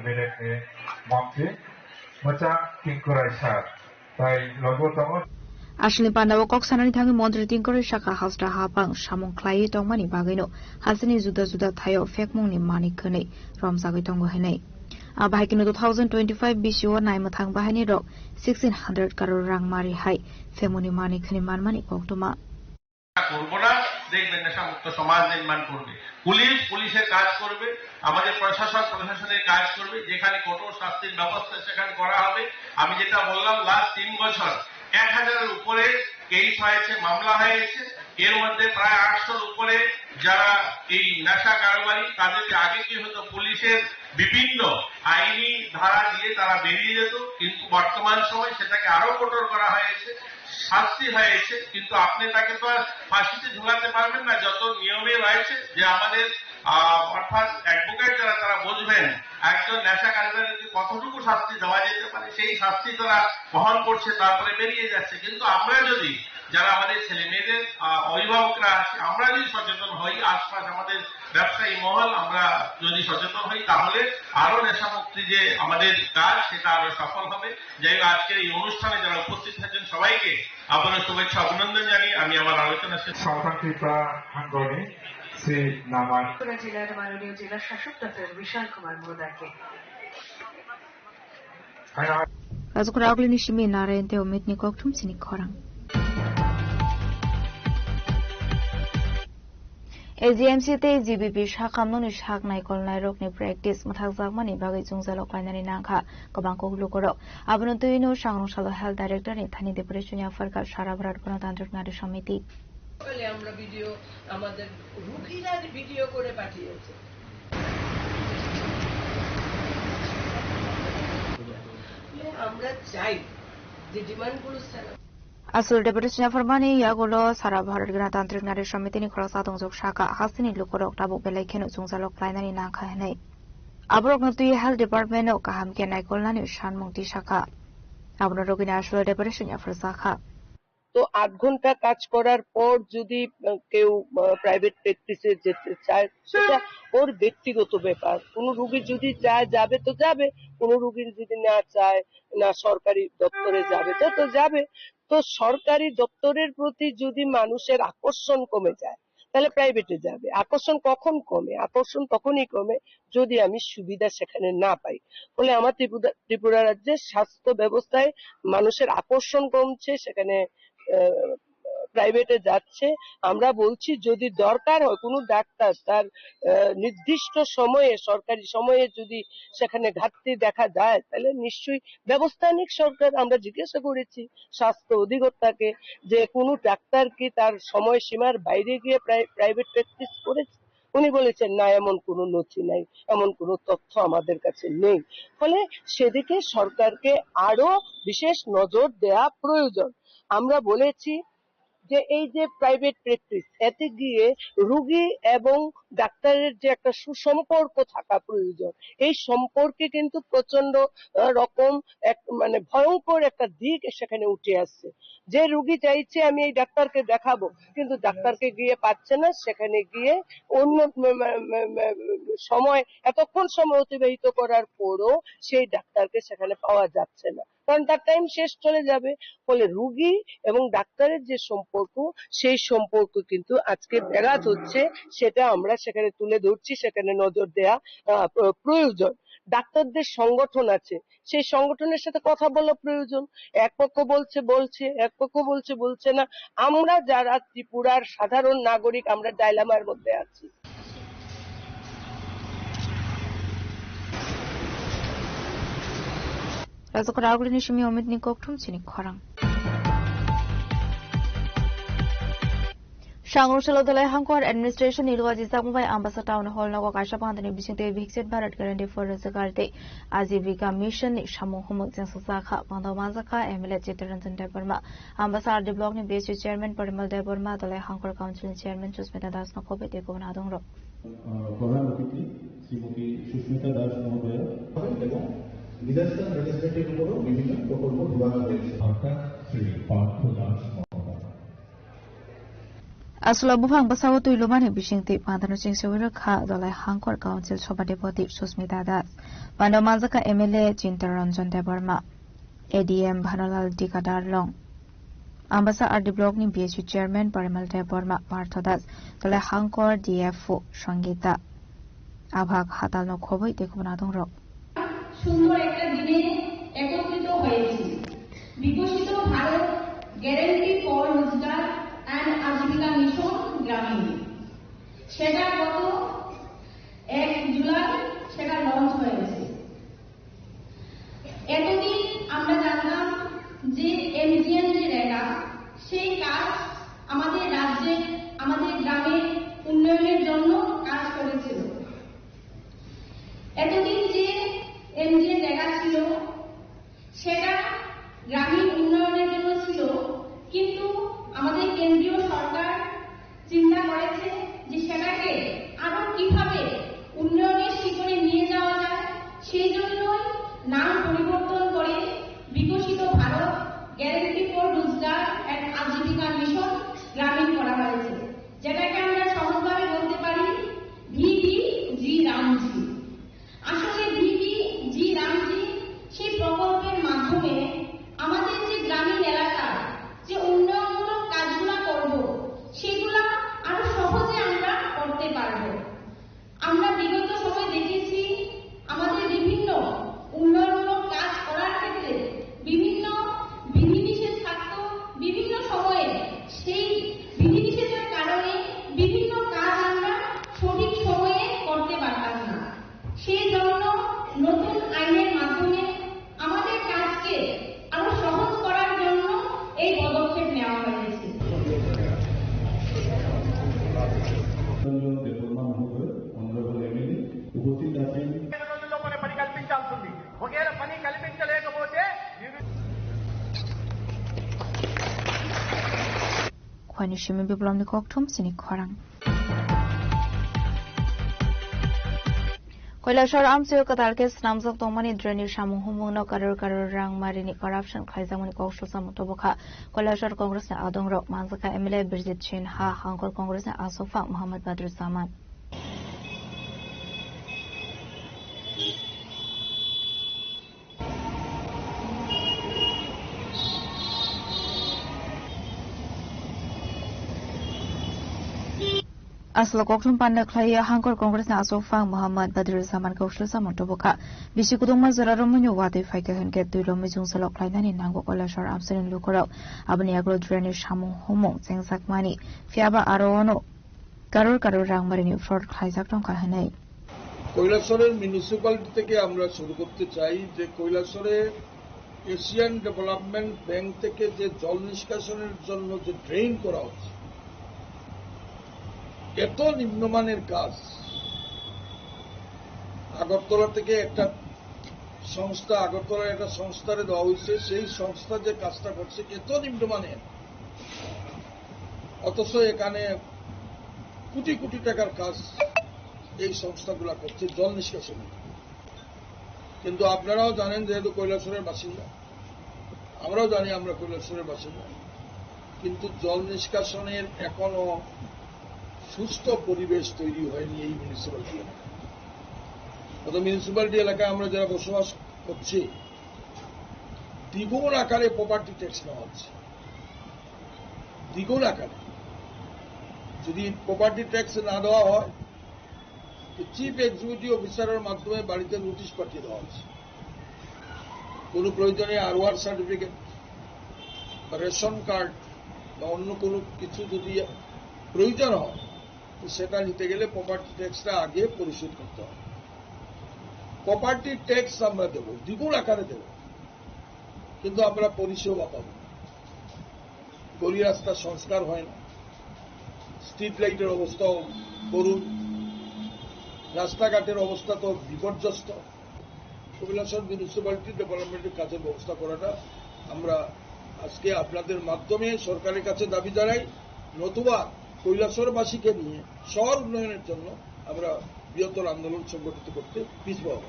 Minute ni montri mwchang Tinku Roy sir, tai logo tongo. Aswlni pandao kok sanani thangwi montri Tinku Roy sakha, hasta hapang samung khlaiwi tongmani bagwino hasteni juda juda thaio phekmungni manwi khwnwi romjagwi tongo hinwi. Abo hai kheno two thousand twenty-five bisio naimwthang bahaini rok sixteen hundred crore rang mari hai phekmungni manwi khwnwi manmani koktwma. করব না, দেখবেন নেশামুক্ত সমাজ নির্মাণ করবে। পুলিশ পুলিশের কাজ করবে, আমাদের প্রশাসন প্রশাসনের কাজ করবে, যেখানে কঠোর শাস্তির ব্যবস্থা সেখানে করা হবে। আমি যেটা বললাম, লাস্ট তিন বছর এক হাজারের উপরে কেস হয়েছে, মামলা হয়েছে, এর মধ্যে প্রায় আটশোর উপরে যারা এই নেশা কারবারি, তাদেরকে আগে কি হতো, পুলিশের বিভিন্ন আইনি ধারা দিয়ে তারা বেরিয়ে যেত, কিন্তু বর্তমান সময় সেটাকে আরো কঠোর করা হয়েছে, শাস্তি হয়েছে, কিন্তু আপনি তাকে তো আর ফাঁসিতে ঝুলাতে পারবেন না। যত নিয়মে রয়েছে যে আমাদের, আহ, অর্থাৎ অ্যাডভোকেট যারা, তারা বুঝবেন একজন নেশা কারবারিকে কতটুকু শাস্তি দেওয়া যেতে পারে, সেই শাস্তি তারা বহন করছে, তারপরে বেরিয়ে যাচ্ছে। কিন্তু আমরা যদি, যারা আমাদের ছেলে মেয়েদের, আহ, অভিভাবকরা আছি, আমরা যদি সচেতন হই, আশপাশ আমাদের ব্যবসায়ী মহল আমরা যদি সচেতন হই, তাহলে আরো নেশামুক্তি যে আমাদের কাজ, সেটা আরো সফল হবে। যাই হোক, আজকের এই অনুষ্ঠানে যারা উপস্থিত হয়েছেন, সবাইকে আবারও শুভেচ্ছা, অভিনন্দন জানিয়ে আমি আমার আলোচনা শেষ করছি। Southern Tripura hangoni si naman. Tripura জেলার মাননীয় জেলা শাসক ডক্টর বিশাল কুমার মোদাকে। Rajukhura Ogli ni simi Narayan tei Omit ni kokthum sini khorang. A G M C tei G B P sakhamnokni sak naikolnairokni practice mwthakjakmani bagwi chwngsalok khlainani nangkha kwbang kok lukurok. Abono twiwi no Sangrong Salo Health Director ni thani depression yapharkha Sara Bharat Ganatantrik Nari Samiti. সকালে আমরা ভিডিও, আমাদের রুগীরা ভিডিও করে পাঠিয়েছে। আমরা চাই যে ডিমান্ডগুলো ছাড়া Aswk depression yapharmani yagulo Sara Bharat Ganatantrik Nari Samiti ni khoroksa tongjok sakha, hasteni lukurok tabuk belai kheno chwngsalok khlainani nangkha hwnwi. Aborokno twi health department no kaham khe naikolnani sanmung tisakha. Abono rogwini aswk depression yapharjakha. তো আট ঘন্টা কাজ করার পর যদি, আহ, কেউ, আহ, প্রাইভেট প্র্যাকটিসে যেতে চায়, সেটা ওর ব্যক্তিগত ব্যাপার। কোনো রুগী যদি চায়, যাবে তো যাবে, কোনো রুগী যদি না চায়, না সরকারি দপ্তরে যাবে, তো, তো যাবে। তো সরকারি দপ্তরের প্রতি যদি মানুষের আকর্ষণ কমে যায়, তাহলে প্রাইভেটে যাবে। আকর্ষণ কখন কমে? আকর্ষণ তখনই কমে, যদি আমি সুবিধা সেখানে না পাই। ফলে আমার ত্রিপুরা, ত্রিপুরা রাজ্যের স্বাস্থ্য ব্যবস্থায় মানুষের আকর্ষণ কমছে, সেখানে, আহ, প্রাইভেটে যাচ্ছে। আমরা বলছি, যদি দরকার হয় কোনো ডাক্তার তার, আহ, নির্দিষ্ট সময়ে, সরকারি সময়ে যদি সেখানে ঘাটতি দেখা যায়, তাহলে নিশ্চয়ই ব্যবস্থা নিক সরকার। আমরা জিজ্ঞাসা করেছি স্বাস্থ্য অধিকর্তাকে যে কোনো ডাক্তার কি তার সময়সীমার বাইরে গিয়ে প্রাই-, প্রাইভেট প্র্যাকটিস করেছে? উনি বলেছেন, "না, এমন কোনো নথি নাই, এমন কোনো তথ্য আমাদের কাছে নেই।" ফলে সেদিকে সরকারকে আরো বিশেষ নজর দেয়া প্রয়োজন। আমরা বলেছি যে এই যে প্রাইভেট প্র্যাকটিস, এতে গিয়ে রুগী এবং ডাক্তারের যে একটা সুসম্পর্ক থাকা প্রয়োজন, এই সম্পর্কে কিন্তু প্রচন্ড, আহ, রকম এক, মানে, ভয়ঙ্কর একটা দিক সেখানে উঠে আসছে। যে রুগী চাইছে আমি এই ডাক্তারকে দেখাবো, কিন্তু ডাক্তারকে গিয়ে পাচ্ছে না, সেখানে গিয়ে অন্য ম-, ম-, ম-, ম-, সময়, এতক্ষণ সময় অতিবাহিত করার পরও সেই ডাক্তারকে সেখানে পাওয়া যাচ্ছে না, কারণ তার টাইম শেষ চলে যাবে। ফলে রুগী এবং ডাক্তারের যে সম্পর্ক, সেই সম্পর্ক কিন্তু আজকে ব্যাঘাত হচ্ছে, সেটা আমরা সেখানে তুলে ধরছি, সেখানে নজর দেয়া, আহ, প্র-, প্রয়োজন। ডাক্তারদের সংগঠন আছে, সেই সংগঠনের সাথে কথা বলা প্রয়োজন। এক পক্ষ বলছে বলছে, এক পক্ষ বলছে বলছে না। আমরা যারা ত্রিপুরার সাধারণ নাগরিক, আমরা ডাইলামার মধ্যে আছি। Rajak Ragulini simi Omit ni kokthum chini khorang. Sangrong Salo Dhalai Hangkor Administration ni luaji jakma bai Ambasa Town Hall nogo kaisa pantani bisingtwi Viksit Bharat Guarantee for Rozgar tei Ajibika Mission ni samung humuk jensajak kha. Panda manjakha M L A Chittaranjan Debbarma, Ambasa R D Block ni B S U Chairman Parimal Debbarma, Dhalai Hangkor Council ni Chairman Susmita Das no khoboi tei kubun adongrok. আহ, প্রধান অতিথি শ্রীমতী সুস্মিতা দাস মহোদয়া এবং ডিজাস্টার ম্যানেজমেন্টের উপরও বিভিন্ন প্রকল্প দেওয়া হয়েছে। অর্থাৎ শ্রী পার্থ দাস মহোদয়। Aswla buphang bwsao twi lumani bisingtwi pantano chengsewi rwkha Dhalai Hangkor Council Sabhapati Susmita Das. Pando manjakha M L A Chintaranjan Debbarma, A D M Bhanulal Dikadar Long, Ambasa R D Block ni B S U Chairman Parimal Debbarma, Partho Das, Dhalai Hangkor D F O Sangita, Abhag Hatal no khoboi tei kubun adongrok. সুন্দর একটা দিনে একত্রিত হয়েছি। বিকশিত Bharat guarantee for রোজগার অ্যান্ড আজীবিকা মিশন গ্রামীণ, সেটা গত এক জুলাই সেটা লঞ্চ হয়েছে। এতদিন আমরা জানতাম যে এমজিএনরেগা, সেই কাজ আমাদের রাজ্যে, আমাদের গ্রামে উন্নয়নের জন্য কাজ করেছিল। এতদিন যে এমজিএনরেগা ছিল, সেটা গ্রামীণ উন্নয়নের জন্য ছিল, কিন্তু আমাদের কেন্দ্রীয় সরকার চিন্তা করেছে যে সেটাকে আরো কিভাবে উন্নয়নের শিখরে নিয়ে যাওয়া যায়, সেই জন্যই নাম পরিবর্তন করে বিকশিত ভারত গ্যারান্টি ফর রোজগার অ্যান্ড আজীবিকা মিশন গ্রামীণ করা হয়েছে, যেটাকে আমরা সহজভাবে বলতে পারি ভিভি জি রামজি। আসলে ভিভি জি রামজি সেই প্রকল্পের মাধ্যমে আমাদের যে গ্রামীণ এলাকার যে উন্নয়নমূলক কাজগুলা করব, সেগুলা আরো সহজে আমরা করতে পারব। আমরা বিগত সময় দেখেছি, আমাদের বিভিন্ন উন্নয়নমূলক Ani simi biplomni kokthum sini khorang. Kailasor amchaio kwtal khe snamjak tongmani drainage samung humungno karor karor rang marini corruption khlaijakmani kok sujak mung tubukha. Kailasor Congressni adongrok manjakha M L A Birjit Sinha, Hangkor Congressni aswkphang Mohammad Badruzzaman. Aswk kokthum panda khlaiwi Hangkor Congressni aswkphang Mohammad Badruzzaman kok sujak mung tubukha. Bisi kudungma jora romwino watwi phaikha hinkhe twi lomwi jwngsalok khlainani nango Kailasor amchaini lukurok. Aboni yagulo drainage samung humung chengjakmani, phiyaba aro ono karor karor rang marini fraud khlaijak tongkha hwnwi. কৈলাসহরের মিউনিসিপ্যালিটি থেকে আমরা শুরু করতে চাই যে কৈলাসহরে Asian development bank থেকে যে জল নিষ্কাশনের জন্য যে ড্রেন করা হচ্ছে, এত নিম্নমানের কাজ। আগরতলা থেকে একটা সংস্থা, আগরতলার একটা সংস্থারে দেওয়া হয়েছে, সেই সংস্থা যে কাজটা করছে এত নিম্নমানের, অথচ এখানে কোটি কোটি টাকার কাজ এই সংস্থাগুলা করছে জল নিষ্কাশনের। কিন্তু আপনারাও জানেন, যেহেতু কৈলাসহরের বাসিন্দা, আমরাও জানি আমরা কৈলাসহরের বাসিন্দা, কিন্তু জল নিষ্কাশনের এখনো সুস্থ পরিবেশ তৈরি হয়নি এই মিউনিসিপ্যালিটি এলাকায়। অর্থাৎ মিউনিসিপ্যালিটি এলাকায় আমরা যারা বসবাস করছি, দ্বিগুণ আকারে প্রপার্টি ট্যাক্স নেওয়া হচ্ছে, দ্বিগুণ আকারে। যদি প্রপার্টি ট্যাক্স না দেওয়া হয়, তো চিফ এক্সিকিউটিভ অফিসারের মাধ্যমে বাড়িতে নোটিশ পাঠিয়ে দেওয়া হচ্ছে। কোনো প্রয়োজনে আরওআর সার্টিফিকেট বা রেশন কার্ড বা অন্য কোনো কিছু যদি প্রয়োজন হয়, তো সেটা নিতে গেলে প্রপার্টি ট্যাক্সটা আগে পরিশোধ করতে হবে। প্রপার্টি ট্যাক্স আমরা দেবো, দ্বিগুণ আকারে দেবো, কিন্তু আমরা পরিষেবা পাবো না। গলি রাস্তা সংস্কার হয় না, স্ট্রিট লাইটের অবস্থাও করুণ, রাস্তাঘাটের অবস্থা তো বিপর্যস্ত। কৈলাসহর মিউনিসিপ্যালিটি ডেভেলপমেন্টের কাজের ব্যবস্থা করাটা আমরা আজকে আপনাদের মাধ্যমে সরকারের কাছে দাবি জানাই, নতুবা কৈলাসহরবাসীকে নিয়ে শহর উন্নয়নের জন্য আমরা বৃহত্তর আন্দোলন সংগঠিত করতে পিছপা হব।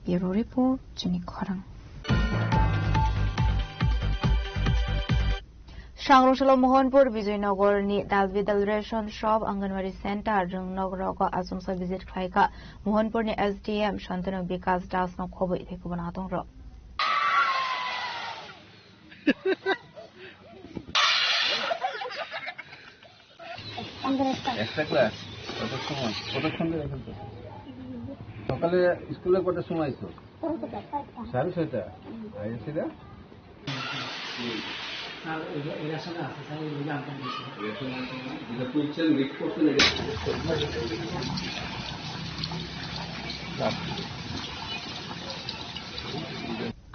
Bureau Report, Chini Khorang. Sangrosalo Mohanpur Bijoynagar ni Dalbidal Ration Shop, Anganwadi Center, Rwngnok rogo achomsa visit khlaikha Mohanpur ni S D M Shantanu Bikas Das no khobwi tei kubun adongrok. একটা ক্লাস? কত সময়? কত সময় এখন তো? সকালে স্কুলে কটার সময় আইছো? সাড়ে ছয়টা। আইসি না? স্যার, এরা, এরা সঙ্গে আছে, স্যার, এগুলো আনতে দিয়েছে। এরা সঙ্গে আছে না? যেটা তুলছেন, লিফট করছেন, এটা লিফট করছেন।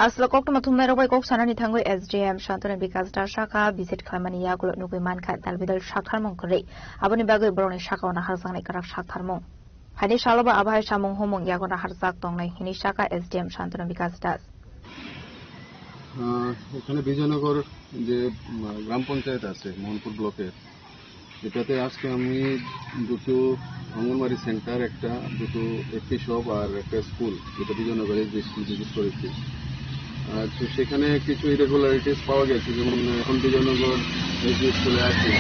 Aswk koktwma thumnairok bai kok sanani thangwi S D M Shantanu Bikas Das sakha, visit khlaimani yagulo nugwi mankha dalbidal saktharmung kwrwi. Aboni bagwi borokni sakao naharjaknai kwrak saktharmung. Haini salobo abohai samung humung yago naharjak tongnai hinwi sakha S D M Shantanu Bikas Das. আহ, এখানে বিজয়নগর যে, উম, গ্রাম পঞ্চায়েত আছে মোহনপুর ব্লকের, এটাতে আজকে আমি দুটো অঙ্গনওয়াড়ি সেন্টার, একটা, দুটো এফপি শপ আর একটা স্কুল, যেটা বিজয়নগরে যে স্কুল ভিজিট করেছি। আহ, তো সেখানে কিছু ইরেগুলারিটিস পাওয়া গেছে, যেমন এখন বিজয়নগর এলপি স্কুলে আছি,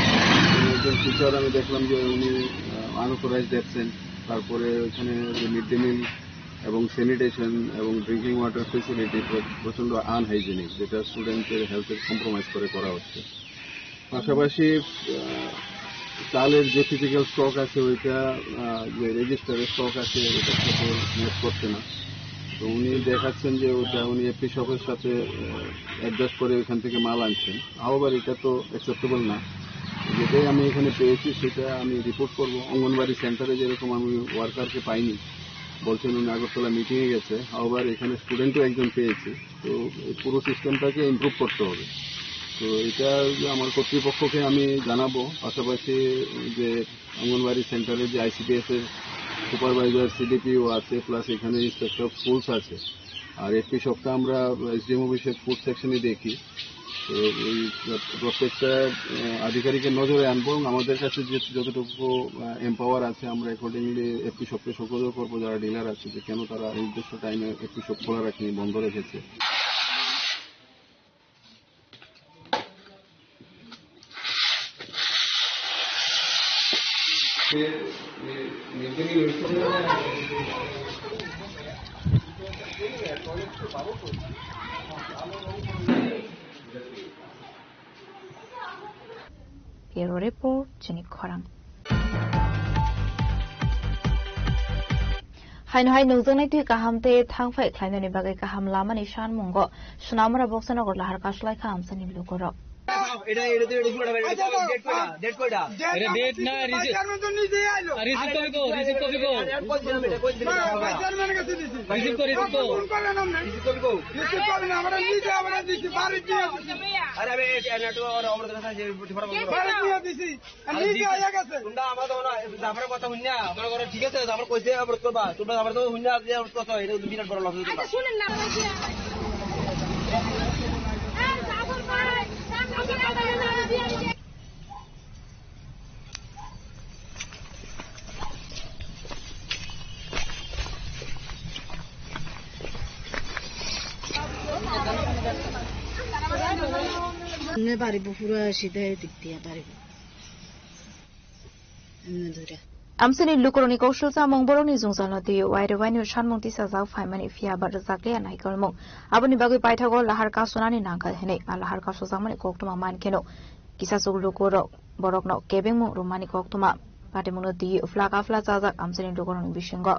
একজন টিচার আমি দেখলাম যে উনি, আহ, আনঅথরাইজড অ্যাবসেন্ট। তারপরে ওইখানে যে মিড ডে মিল এবং স্যানিটেশন এবং ড্রিঙ্কিং ওয়াটার ফেসিলিটি প্র-, প্রচণ্ড আনহাইজিনিক, যেটা স্টুডেন্টদের হেলথের কম্প্রোমাইজ করে করা হচ্ছে। পাশাপাশি, আহ, চালের যে ফিজিক্যাল স্টক আছে, ওইটা, আহ, যে রেজিস্টারের স্টক আছে, ওইটার সাথে ম্যাচ করছে না। তো উনি দেখাচ্ছেন যে ওটা উনি এফপি শপের সাথে, আহ, অ্যাডজাস্ট করে ওইখান থেকে মাল আনছেন। হাওভার, এটা তো অ্যাকসেপ্টেবল না। যেটাই আমি এখানে পেয়েছি, সেটা আমি রিপোর্ট করব। অঙ্গনবাড়ি সেন্টারে যেরকম আমি ওয়ার্কারকে পাইনি, বলছেন উনি আগরতলা মিটিংয়ে গেছে। হাওভার, এখানে স্টুডেন্টও একজন পেয়েছি। তো এই পুরো সিস্টেমটাকে ইমপ্রুভ করতে হবে। তো এটা আমার কর্তৃপক্ষকে আমি জানাবো। পাশাপাশি যে অঙ্গনবাড়ি সেন্টারে যে আইসিডিএস এর সুপারভাইজার, সিডিপিও আছে, প্লাস এখানে ইন্সপেক্টর স্কুলস আছে। আর এফপি শপটা আমরা এসডিএম অফিসের ফুড সেকশনে দেখি। তো এই প্রত্যেকটা, আহ, আধিকারিকের নজরে আনবো এবং আমাদের কাছে যে যতটুকু, আহ, এম্পাওয়ার আছে, আমরা অ্যাকর্ডিংলি এফপি শপকে সকলেও করবো, যারা ডিলার আছে, যে কেন তারা নির্দিষ্ট টাইমে এফপি শপ খোলা রাখেনি, বন্ধ রেখেছে। Bureau Report, Chini Khorang. Haino hai nukjaknai twi kaham tei thangphai khlainani bagwi kaham lamani sanmungo Sonamura Boksanagar lahar kasulai kha amchaini lukurok. এটা, এটা, এটা, এটা, এটা, এটা, ডেট কয়টা? ডেট কয়টা? এটা ডেট না, রিসিভ, আর রিসিভ কপি কো, রিসিভ কপি কো। রিসিভ কো, রিসিভ কো। রিসিভ কপি কো। রিসিভ করেন, আমরা নিজে আমরা দিছি, বাড়ি দিয়ে দিছি। আরে, আরে, এই, এই, নেটওয়ার্ক, আমরা তো কাছে যে, বাড়ি দিয়ে দিছি। আর নিজে আইয়া গেছে। তোমরা আমার তো না, জাফরের কথা হুন না, আমার কথা ঠিক আছে, জাফর কইছে, আবার করবা। তোমরা জাফর তো হুন না, আজকে আবার কথা, এটা কিন্তু বিরাট বড় লস হইছে। আচ্ছা, শুনেন না, ভাই, কি? এই জাফর ভাই, জাফর ভাই, Ne bari bu pura sida diktiya bari bu. Amsini lukurokni kok silsamung borokni jwngjalno twiwi wairwi wainwi sanmung tisajak phaimani phiya ba rwjakliya naikolmung. Aboni bagwi paithago lahar kasunani nangkha hinwi a lahar kasujakmani koktwma mankheno kisachuk lukurok borokno kebengmung rwmani koktwma patimungno twiwi uphla kaphla chajak amsini lukurokni bisingo.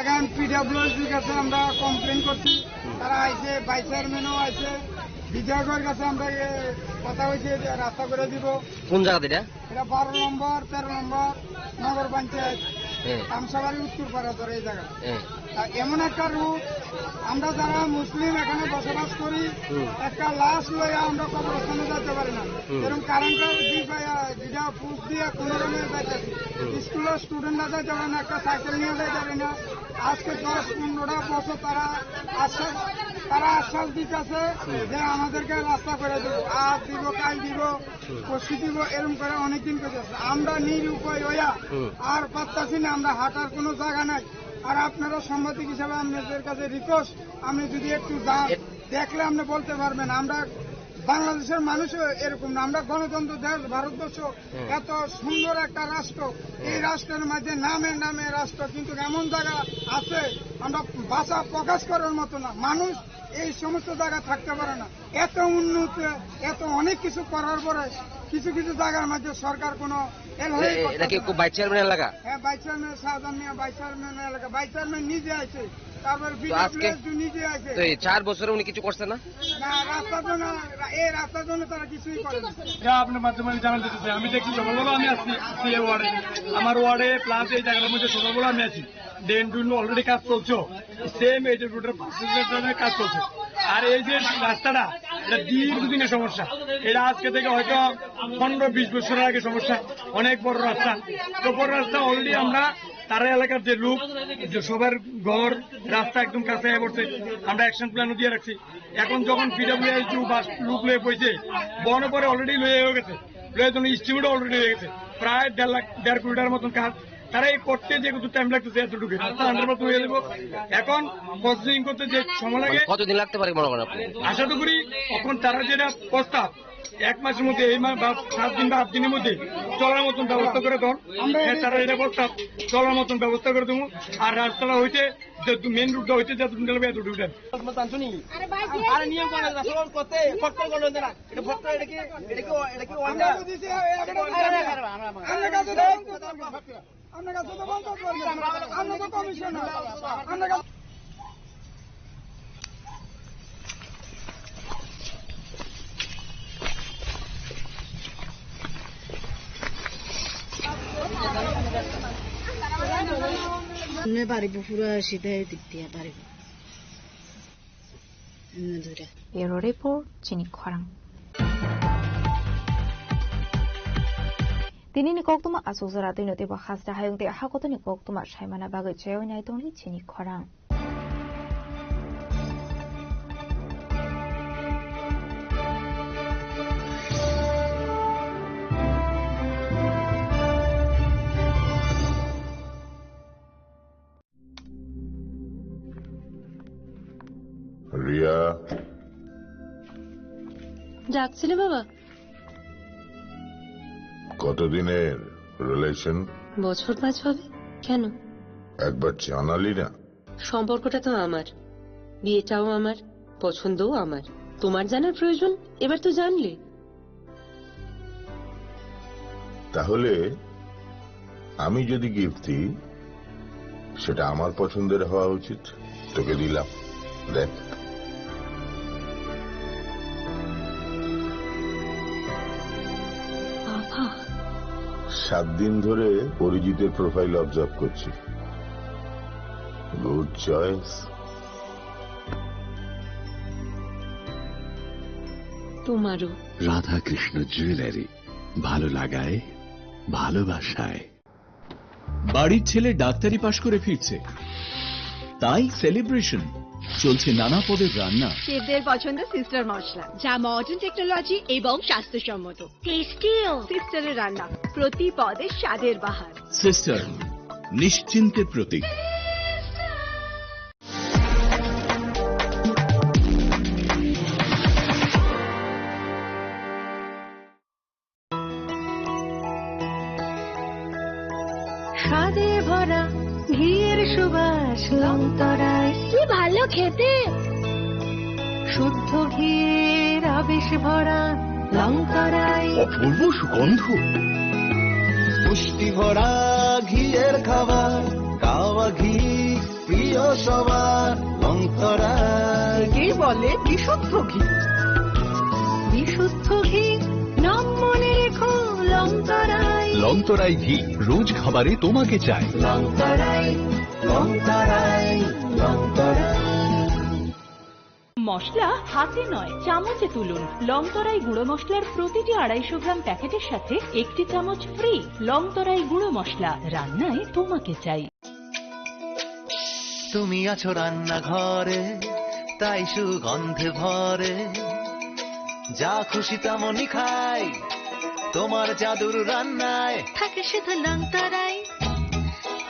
এখন পিডব্লিউডির কাছে আমরা কমপ্লেন করছি, তারা আইছে, ভাইস চেয়ারম্যানও আইছে, বিধায়কের কাছে আমরা, এ, কথা হয়েছে যে রাস্তা করে দিব। কোন জায়গাতে এটা? এটা বারো নম্বর, তেরো নম্বর নগর পঞ্চায়েত, হ্যাঁ। আমসাবাড়ি উত্তর পাড়া ধরে এই জায়গা। হ্যাঁ। তা এমন একটা রোড, আমরা যারা মুসলিম এখানে বসবাস করি, হুম। একটা লাশ লইয়া আমরা কবরস্থানে যাইতে পারি না। হুম। এরকম কারেন্টের ডিপ, আহ, যেটা পুশ দিয়ে কোনো রকমে যাইতেছি। হুম। স্কুলের স্টুডেন্টরা যাইতে পারে না, একটা সাইকেল নিয়ে যাইতে পারে না। আজকে দশ পনেরোটা বছর তারা আশ্বাস, তারা আশ্বাস দিতেছে হুম। যে আমাদেরকে রাস্তা করে দিব, আজ দিব, কাল দিব, হুম। পরশু দিব, এরকম করে অনেকদিন করে যাচ্ছে। আমরা নিরুপায় হইয়া হুম। আর পারতাছি না, আমরা হাঁটার কোনো জায়গা নাই। আর আপনারা সাংবাদিক হিসাবে আপনাদের কাছে রিকোয়েস্ট, আপনি যদি একটু যান, এ- দেখলে আপনি বলতে পারবেন। আমরা বাংলাদেশের মানুষও এরকম না, আমরা গণতন্ত্র দেশ ভারতবর্ষ, হুম। এত সুন্দর একটা রাষ্ট্র, এই হুম। রাষ্ট্রের মাঝে নামে নামে রাষ্ট্র, কিন্তু এমন জায়গা আছে আমরা ভাষা প্রকাশ করার মতো না, মানুষ এই সমস্ত জায়গা থাকতে পারে না। এত উন্নত, এত অনেক কিছু করার পরে কিছু কিছু জায়গার মধ্যে সরকার কোনো এলহেই এ-, এ-, করতেছে এটা কি না। খুব ভাইস চেয়ারম্যান এলাকা? হ্যাঁ, ভাইস চেয়ারম্যান শাহজাহান মিয়া, ভাইস চেয়ারম্যান এলাকা, ভাইস চেয়ারম্যান নিজে আছে, তারপর তো আজকে বিডব্লিউএসডি নিজে আছে। তো এই চার বছরে উনি কিছু করছে না? না, রাস্তার জন্য, এই রাস্তার জন্য তারা কিছুই করে না। এটা আপনার মাধ্যমে আমি জানাতে চাই, আমি দেখছি সকালবেলা আমি আসছি, আসছি এই ওয়ার্ডে, আমার ওয়ার্ডে প্লাস এই জায়গাটার মধ্যে সকালবেলা আমি আছি, ড্রেন টুন অলরেডি কাজ চলছে। সেম এই যে রোডের পাশে যে ড্রেনের কাজ চলছে। আর এই যে রাস্তাটা, এটা দীর্ঘদিনের সমস্যা। এটা আজকে থেকে হয়তো পনেরো বিশ বছর আগে সমস্যা, অনেক বড় রাস্তা। তো বড় রাস্তা অলরেডি আমরা তারা এলাকার যে লোক, যে সবার ঘর, রাস্তা একদম কাছে আয় পড়ছে, আমরা অ্যাকশন প্ল্যানও দিয়ে রাখছি। এখন যখন পিডব্লিউএসডি বা লোক লয়ে বইছে, বন পরে অলরেডি লয়ে হয়ে গেছে, লয়ে জন্য এস্টিমেটও অলরেডি হয়ে গেছে, প্রায় দেড় লাখ, দেড় কোটি টাকার মতন কাজ। তারা এই করতে যে কিছু টাইম লাগতেছে এতটুকু, রাস্তা হান্ড্রেড পার্সেন্ট হয়ে যাবো। এখন প্রসেসিং করতে যে সময় লাগে, মানে কতদিন লাগতে পারে মনে করেন আপনি? আশা তো করি এখন তারা যেটা প্রস্তাব, এক মাসের মধ্যে, এই মাস বা সাত দিন বা আট দিনের মধ্যে চলার মতন ব্যবস্থা করে দেন। আমরা হ্যাঁ, তারা এটা প্রস্তাব চলার মতন ব্যবস্থা করে দেবো। আর রাস্তাটা হইতে যে মেইন রোডটা হইতে যতটুকু লাগবে এতটুকু দেন। আরে নিয়ম করে রাস্তা করতে ফট করে করলে না। এটা ফট করে, এটা কি, এটা কি, এটা কি অন্যায়? আমরা কাছে তো বন্ধ করবেন। আমরা তো কমিশনার। আমরা কাছে Ne bari bu pura sida diktiya bari bu. Bureau Report, Chini Khorang. Tinini koktwma aswk jora twino teibo hasta hayung tei hakotorni koktwma saimana bagwi chaywi nai tongdi chini khorang. Riya. ডাকছিলে বাবা? কতদিনের রিলেশন? বছর পাঁচ হবে। কেন? একবার জানালি না। সম্পর্কটা তো আমার, বিয়েটাও আমার, পছন্দও আমার। তোমার জানার প্রয়োজন? এবার তো জানলে। তাহলে আমি যদি গিফট দিই, সেটা আমার পছন্দের হওয়া উচিত। তোকে দিলাম, দেখ। বাবা। সাত দিন ধরে অরিজিতের প্রোফাইল অবজার্ভ করছি। Good choice. তোমারও। রাধাকৃষ্ণ জুয়েলারি, ভালো লাগায়, ভালোবাসায়। বাড়ির ছেলে ডাক্তারি পাশ করে ফিরছে, তাই সেলিব্রেশন। চলছে নানা পদের রান্না। শেফদের পছন্দ সিস্টার মশলা, যা মডার্ন টেকনোলজি এবং স্বাস্থ্যসম্মত। টেস্টিও। সিস্টারের রান্না, প্রতি পদে স্বাদের বাহার। সিস্টার, নিশ্চিন্তের প্রতীক। স্বাদে ভরা ঘিয়ের সুবাস লংতরায়। কি ভালো খেতে! শুদ্ধ ঘিয়ের আবেশ ভরা লংতরায়। অপূর্ব সুগন্ধ। পুষ্টি ভরা ঘিয়ের খাবার, কাওয়া ঘি প্রিয় সবার লংতরায়। একেই বলে বিশুদ্ধ ঘি। বিশুদ্ধ ঘি, নাম মনে রেখো লংতরায়। লংতরায় ঘি, রোজ খাবারে তোমাকে চাই। লংতরায়, লংতরায়, লংতরায়। মশলা হাতে নয়, চামচে তুলুন। লংতরাই গুঁড়ো মশলার প্রতিটি আড়াইশো গ্রাম প্যাকেটের সাথে একটি চামচ ফ্রি। লংতরাই গুঁড়ো মশলা, রান্নায় তোমাকে চাই। তুমি আছো রান্নাঘরে, তাই সুগন্ধে ভরে। যা খুশি তেমনই খাই, তোমার জাদুর রান্নায়। থাকে শুধু লংতরাই,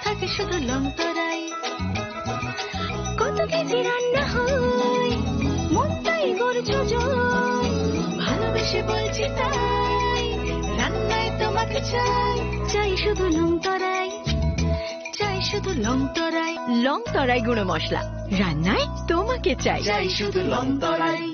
থাকে শুধু লংতরাই। কত কেজি রান্না হয়, মনটাই গড়েছ জয়। ভালোবেসে বলছি তাই, রান্নায় তোমাকে চাই। চাই শুধু লংতরাই, চাই শুধু লংতরাই। লংতরাই গুঁড়ো মশলা, রান্নায় তোমাকে চাই। চাই শুধু লংতরাই।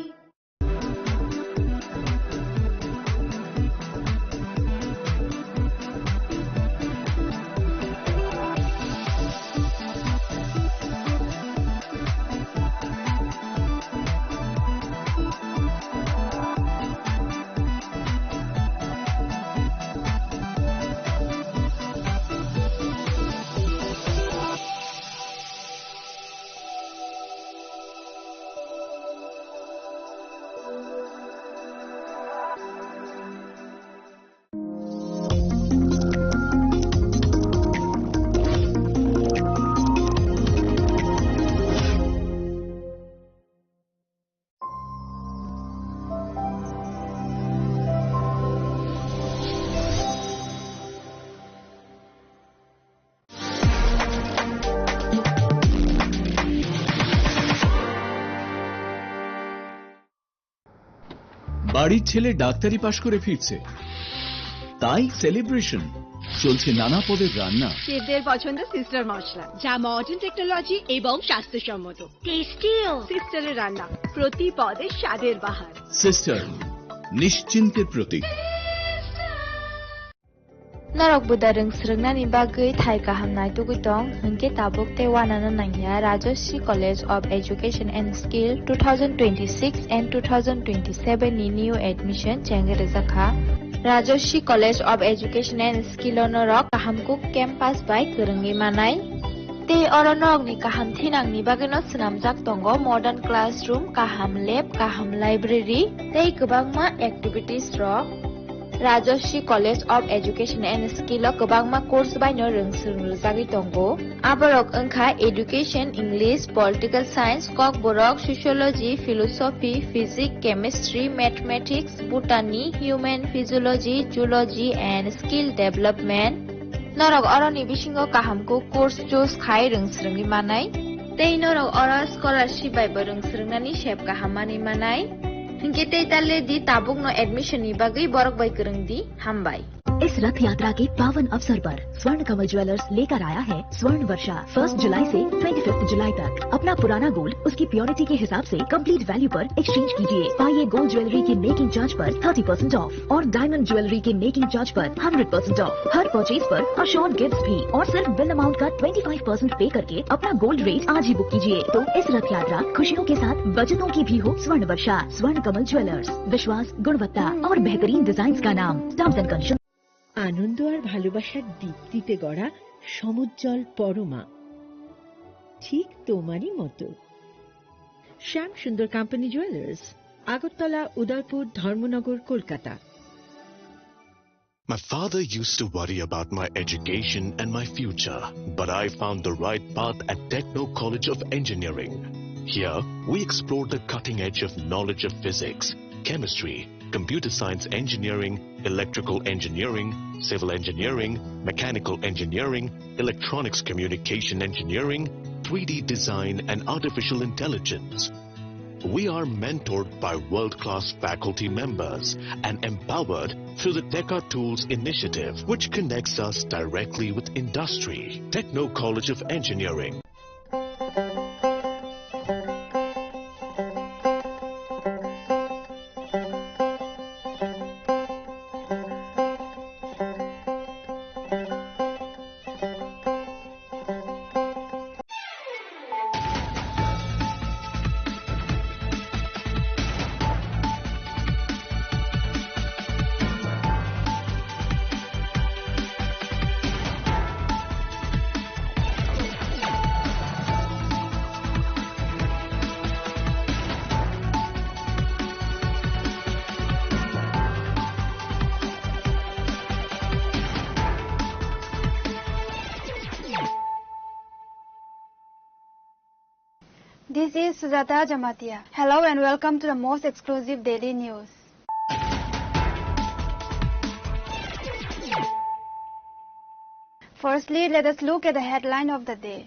বাড়ির ছেলে ডাক্তারি পাশ করে ফিরছে, তাই সেলিব্রেশন। চলছে নানা পদের রান্না। শেফদের পছন্দ সিস্টার মশলা, যা মডার্ন টেকনোলজি এবং স্বাস্থ্যসম্মত। টেস্টিও। সিস্টারের রান্না, প্রতি পদে স্বাদের বাহার। সিস্টার, নিশ্চিন্তের প্রতীক। Norok buda rwng swrwngnani bagwi thai kaham naitugwi tong, hwnkhe tabuk tei uanano nangya Rajashree College of Education and Skill two thousand twenty-six and two thousand twenty-seven ni new admission chengwi rwjakha. Rajashree College of Education and Skill o norok kaham kuk campus bai kwrwngwi manai. Tei oro norokni kaham thinangni bagwino swnamjak tongo modern classroom, kaham lab, kaham library tei kwbangma activities rok. Rajashree College of Education and Skill o kwbangma course bai no rwng swrwng rwjagwi tongo. Aborok wngkha Education, English, Political Science, Kokborok, Sociology, Philosophy, Physics, Chemistry, Mathematics, Botany, Human Physiology, Zoology and Skill Development. Norok oroni bisingo kaham kuk course choose khai rwng swrwngwi manai. Tei norok oro scholarship bai bo rwng swrwngnani sep kaham manwi manai. Hinkhe tei tale di tabukno admission ni bagwi borok bai kwrwng di. Hambai. इस रथ यात्रा के पावन अवसर पर स्वर्ण कमल ज्वेलर्स लेकर आया है स्वर्ण वर्षा। फर्स्ट जुलाई से ट्वेंटी फिफ्थ जुलाई तक अपना पुराना गोल्ड उसकी प्योरिटी के हिसाब से कंप्लीट वैल्यू पर एक्सचेंज कीजिए। पाइए गोल्ड ज्वेलरी के मेकिंग चार्ज पर थर्टी परसेंट ऑफ और डायमंड ज्वेलरी के मेकिंग चार्ज पर हंड्रेड परसेंट ऑफ। हर परचेज पर अश्योर्ड गिफ्ट्स भी और सिर्फ बिल अमाउंट का ट्वेंटी फ़ाइव परसेंट पे करके अपना गोल्ड रेट आज ही बुक कीजिए। तो इस रथ यात्रा खुशियों के साथ बचतों की भी हो स्वर्ण वर्षा। स्वर्ण कमल ज्वेलर्स, विश्वास, गुणवत्ता और बेहतरीन डिजाइन का नाम। Terms and condition. আনন্দ আর ভালোবাসার দীপ্তিতে গড়া সমুজ্জ্বল পরমা, ঠিক তোমারই মতো। শ্যাম সুন্দর কোম্পানি জুয়েলার্স, আগরতলা, উদয়পুর, ধর্মনগর, Kolkata. My father used to worry about my education and my future, but I found the right path at Techno College of Engineering. Here, we explore the cutting edge of knowledge of physics, chemistry, computer science engineering, electrical engineering, civil engineering, mechanical engineering, electronics communication engineering, three D design, and artificial intelligence. We are mentored by world-class faculty members and empowered through the Teka Tools initiative, which connects us directly with industry. Techno College of Engineering. This is Sujata Jamatia. Hello and welcome to the most exclusive daily news. Firstly, let us look at the headline of the day.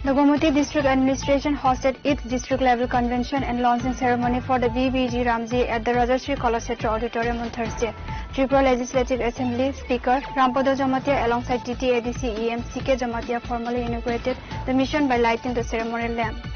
The Gomati District Administration hosted its district level convention and launching ceremony for the B B G Ramji at the Rajashree Kalakshetra Auditorium on Thursday. Tripura Legislative Assembly Speaker Rampada Jamatia alongside T T A D C E M C K Jamatia formally inaugurated the mission by lighting the ceremonial lamp.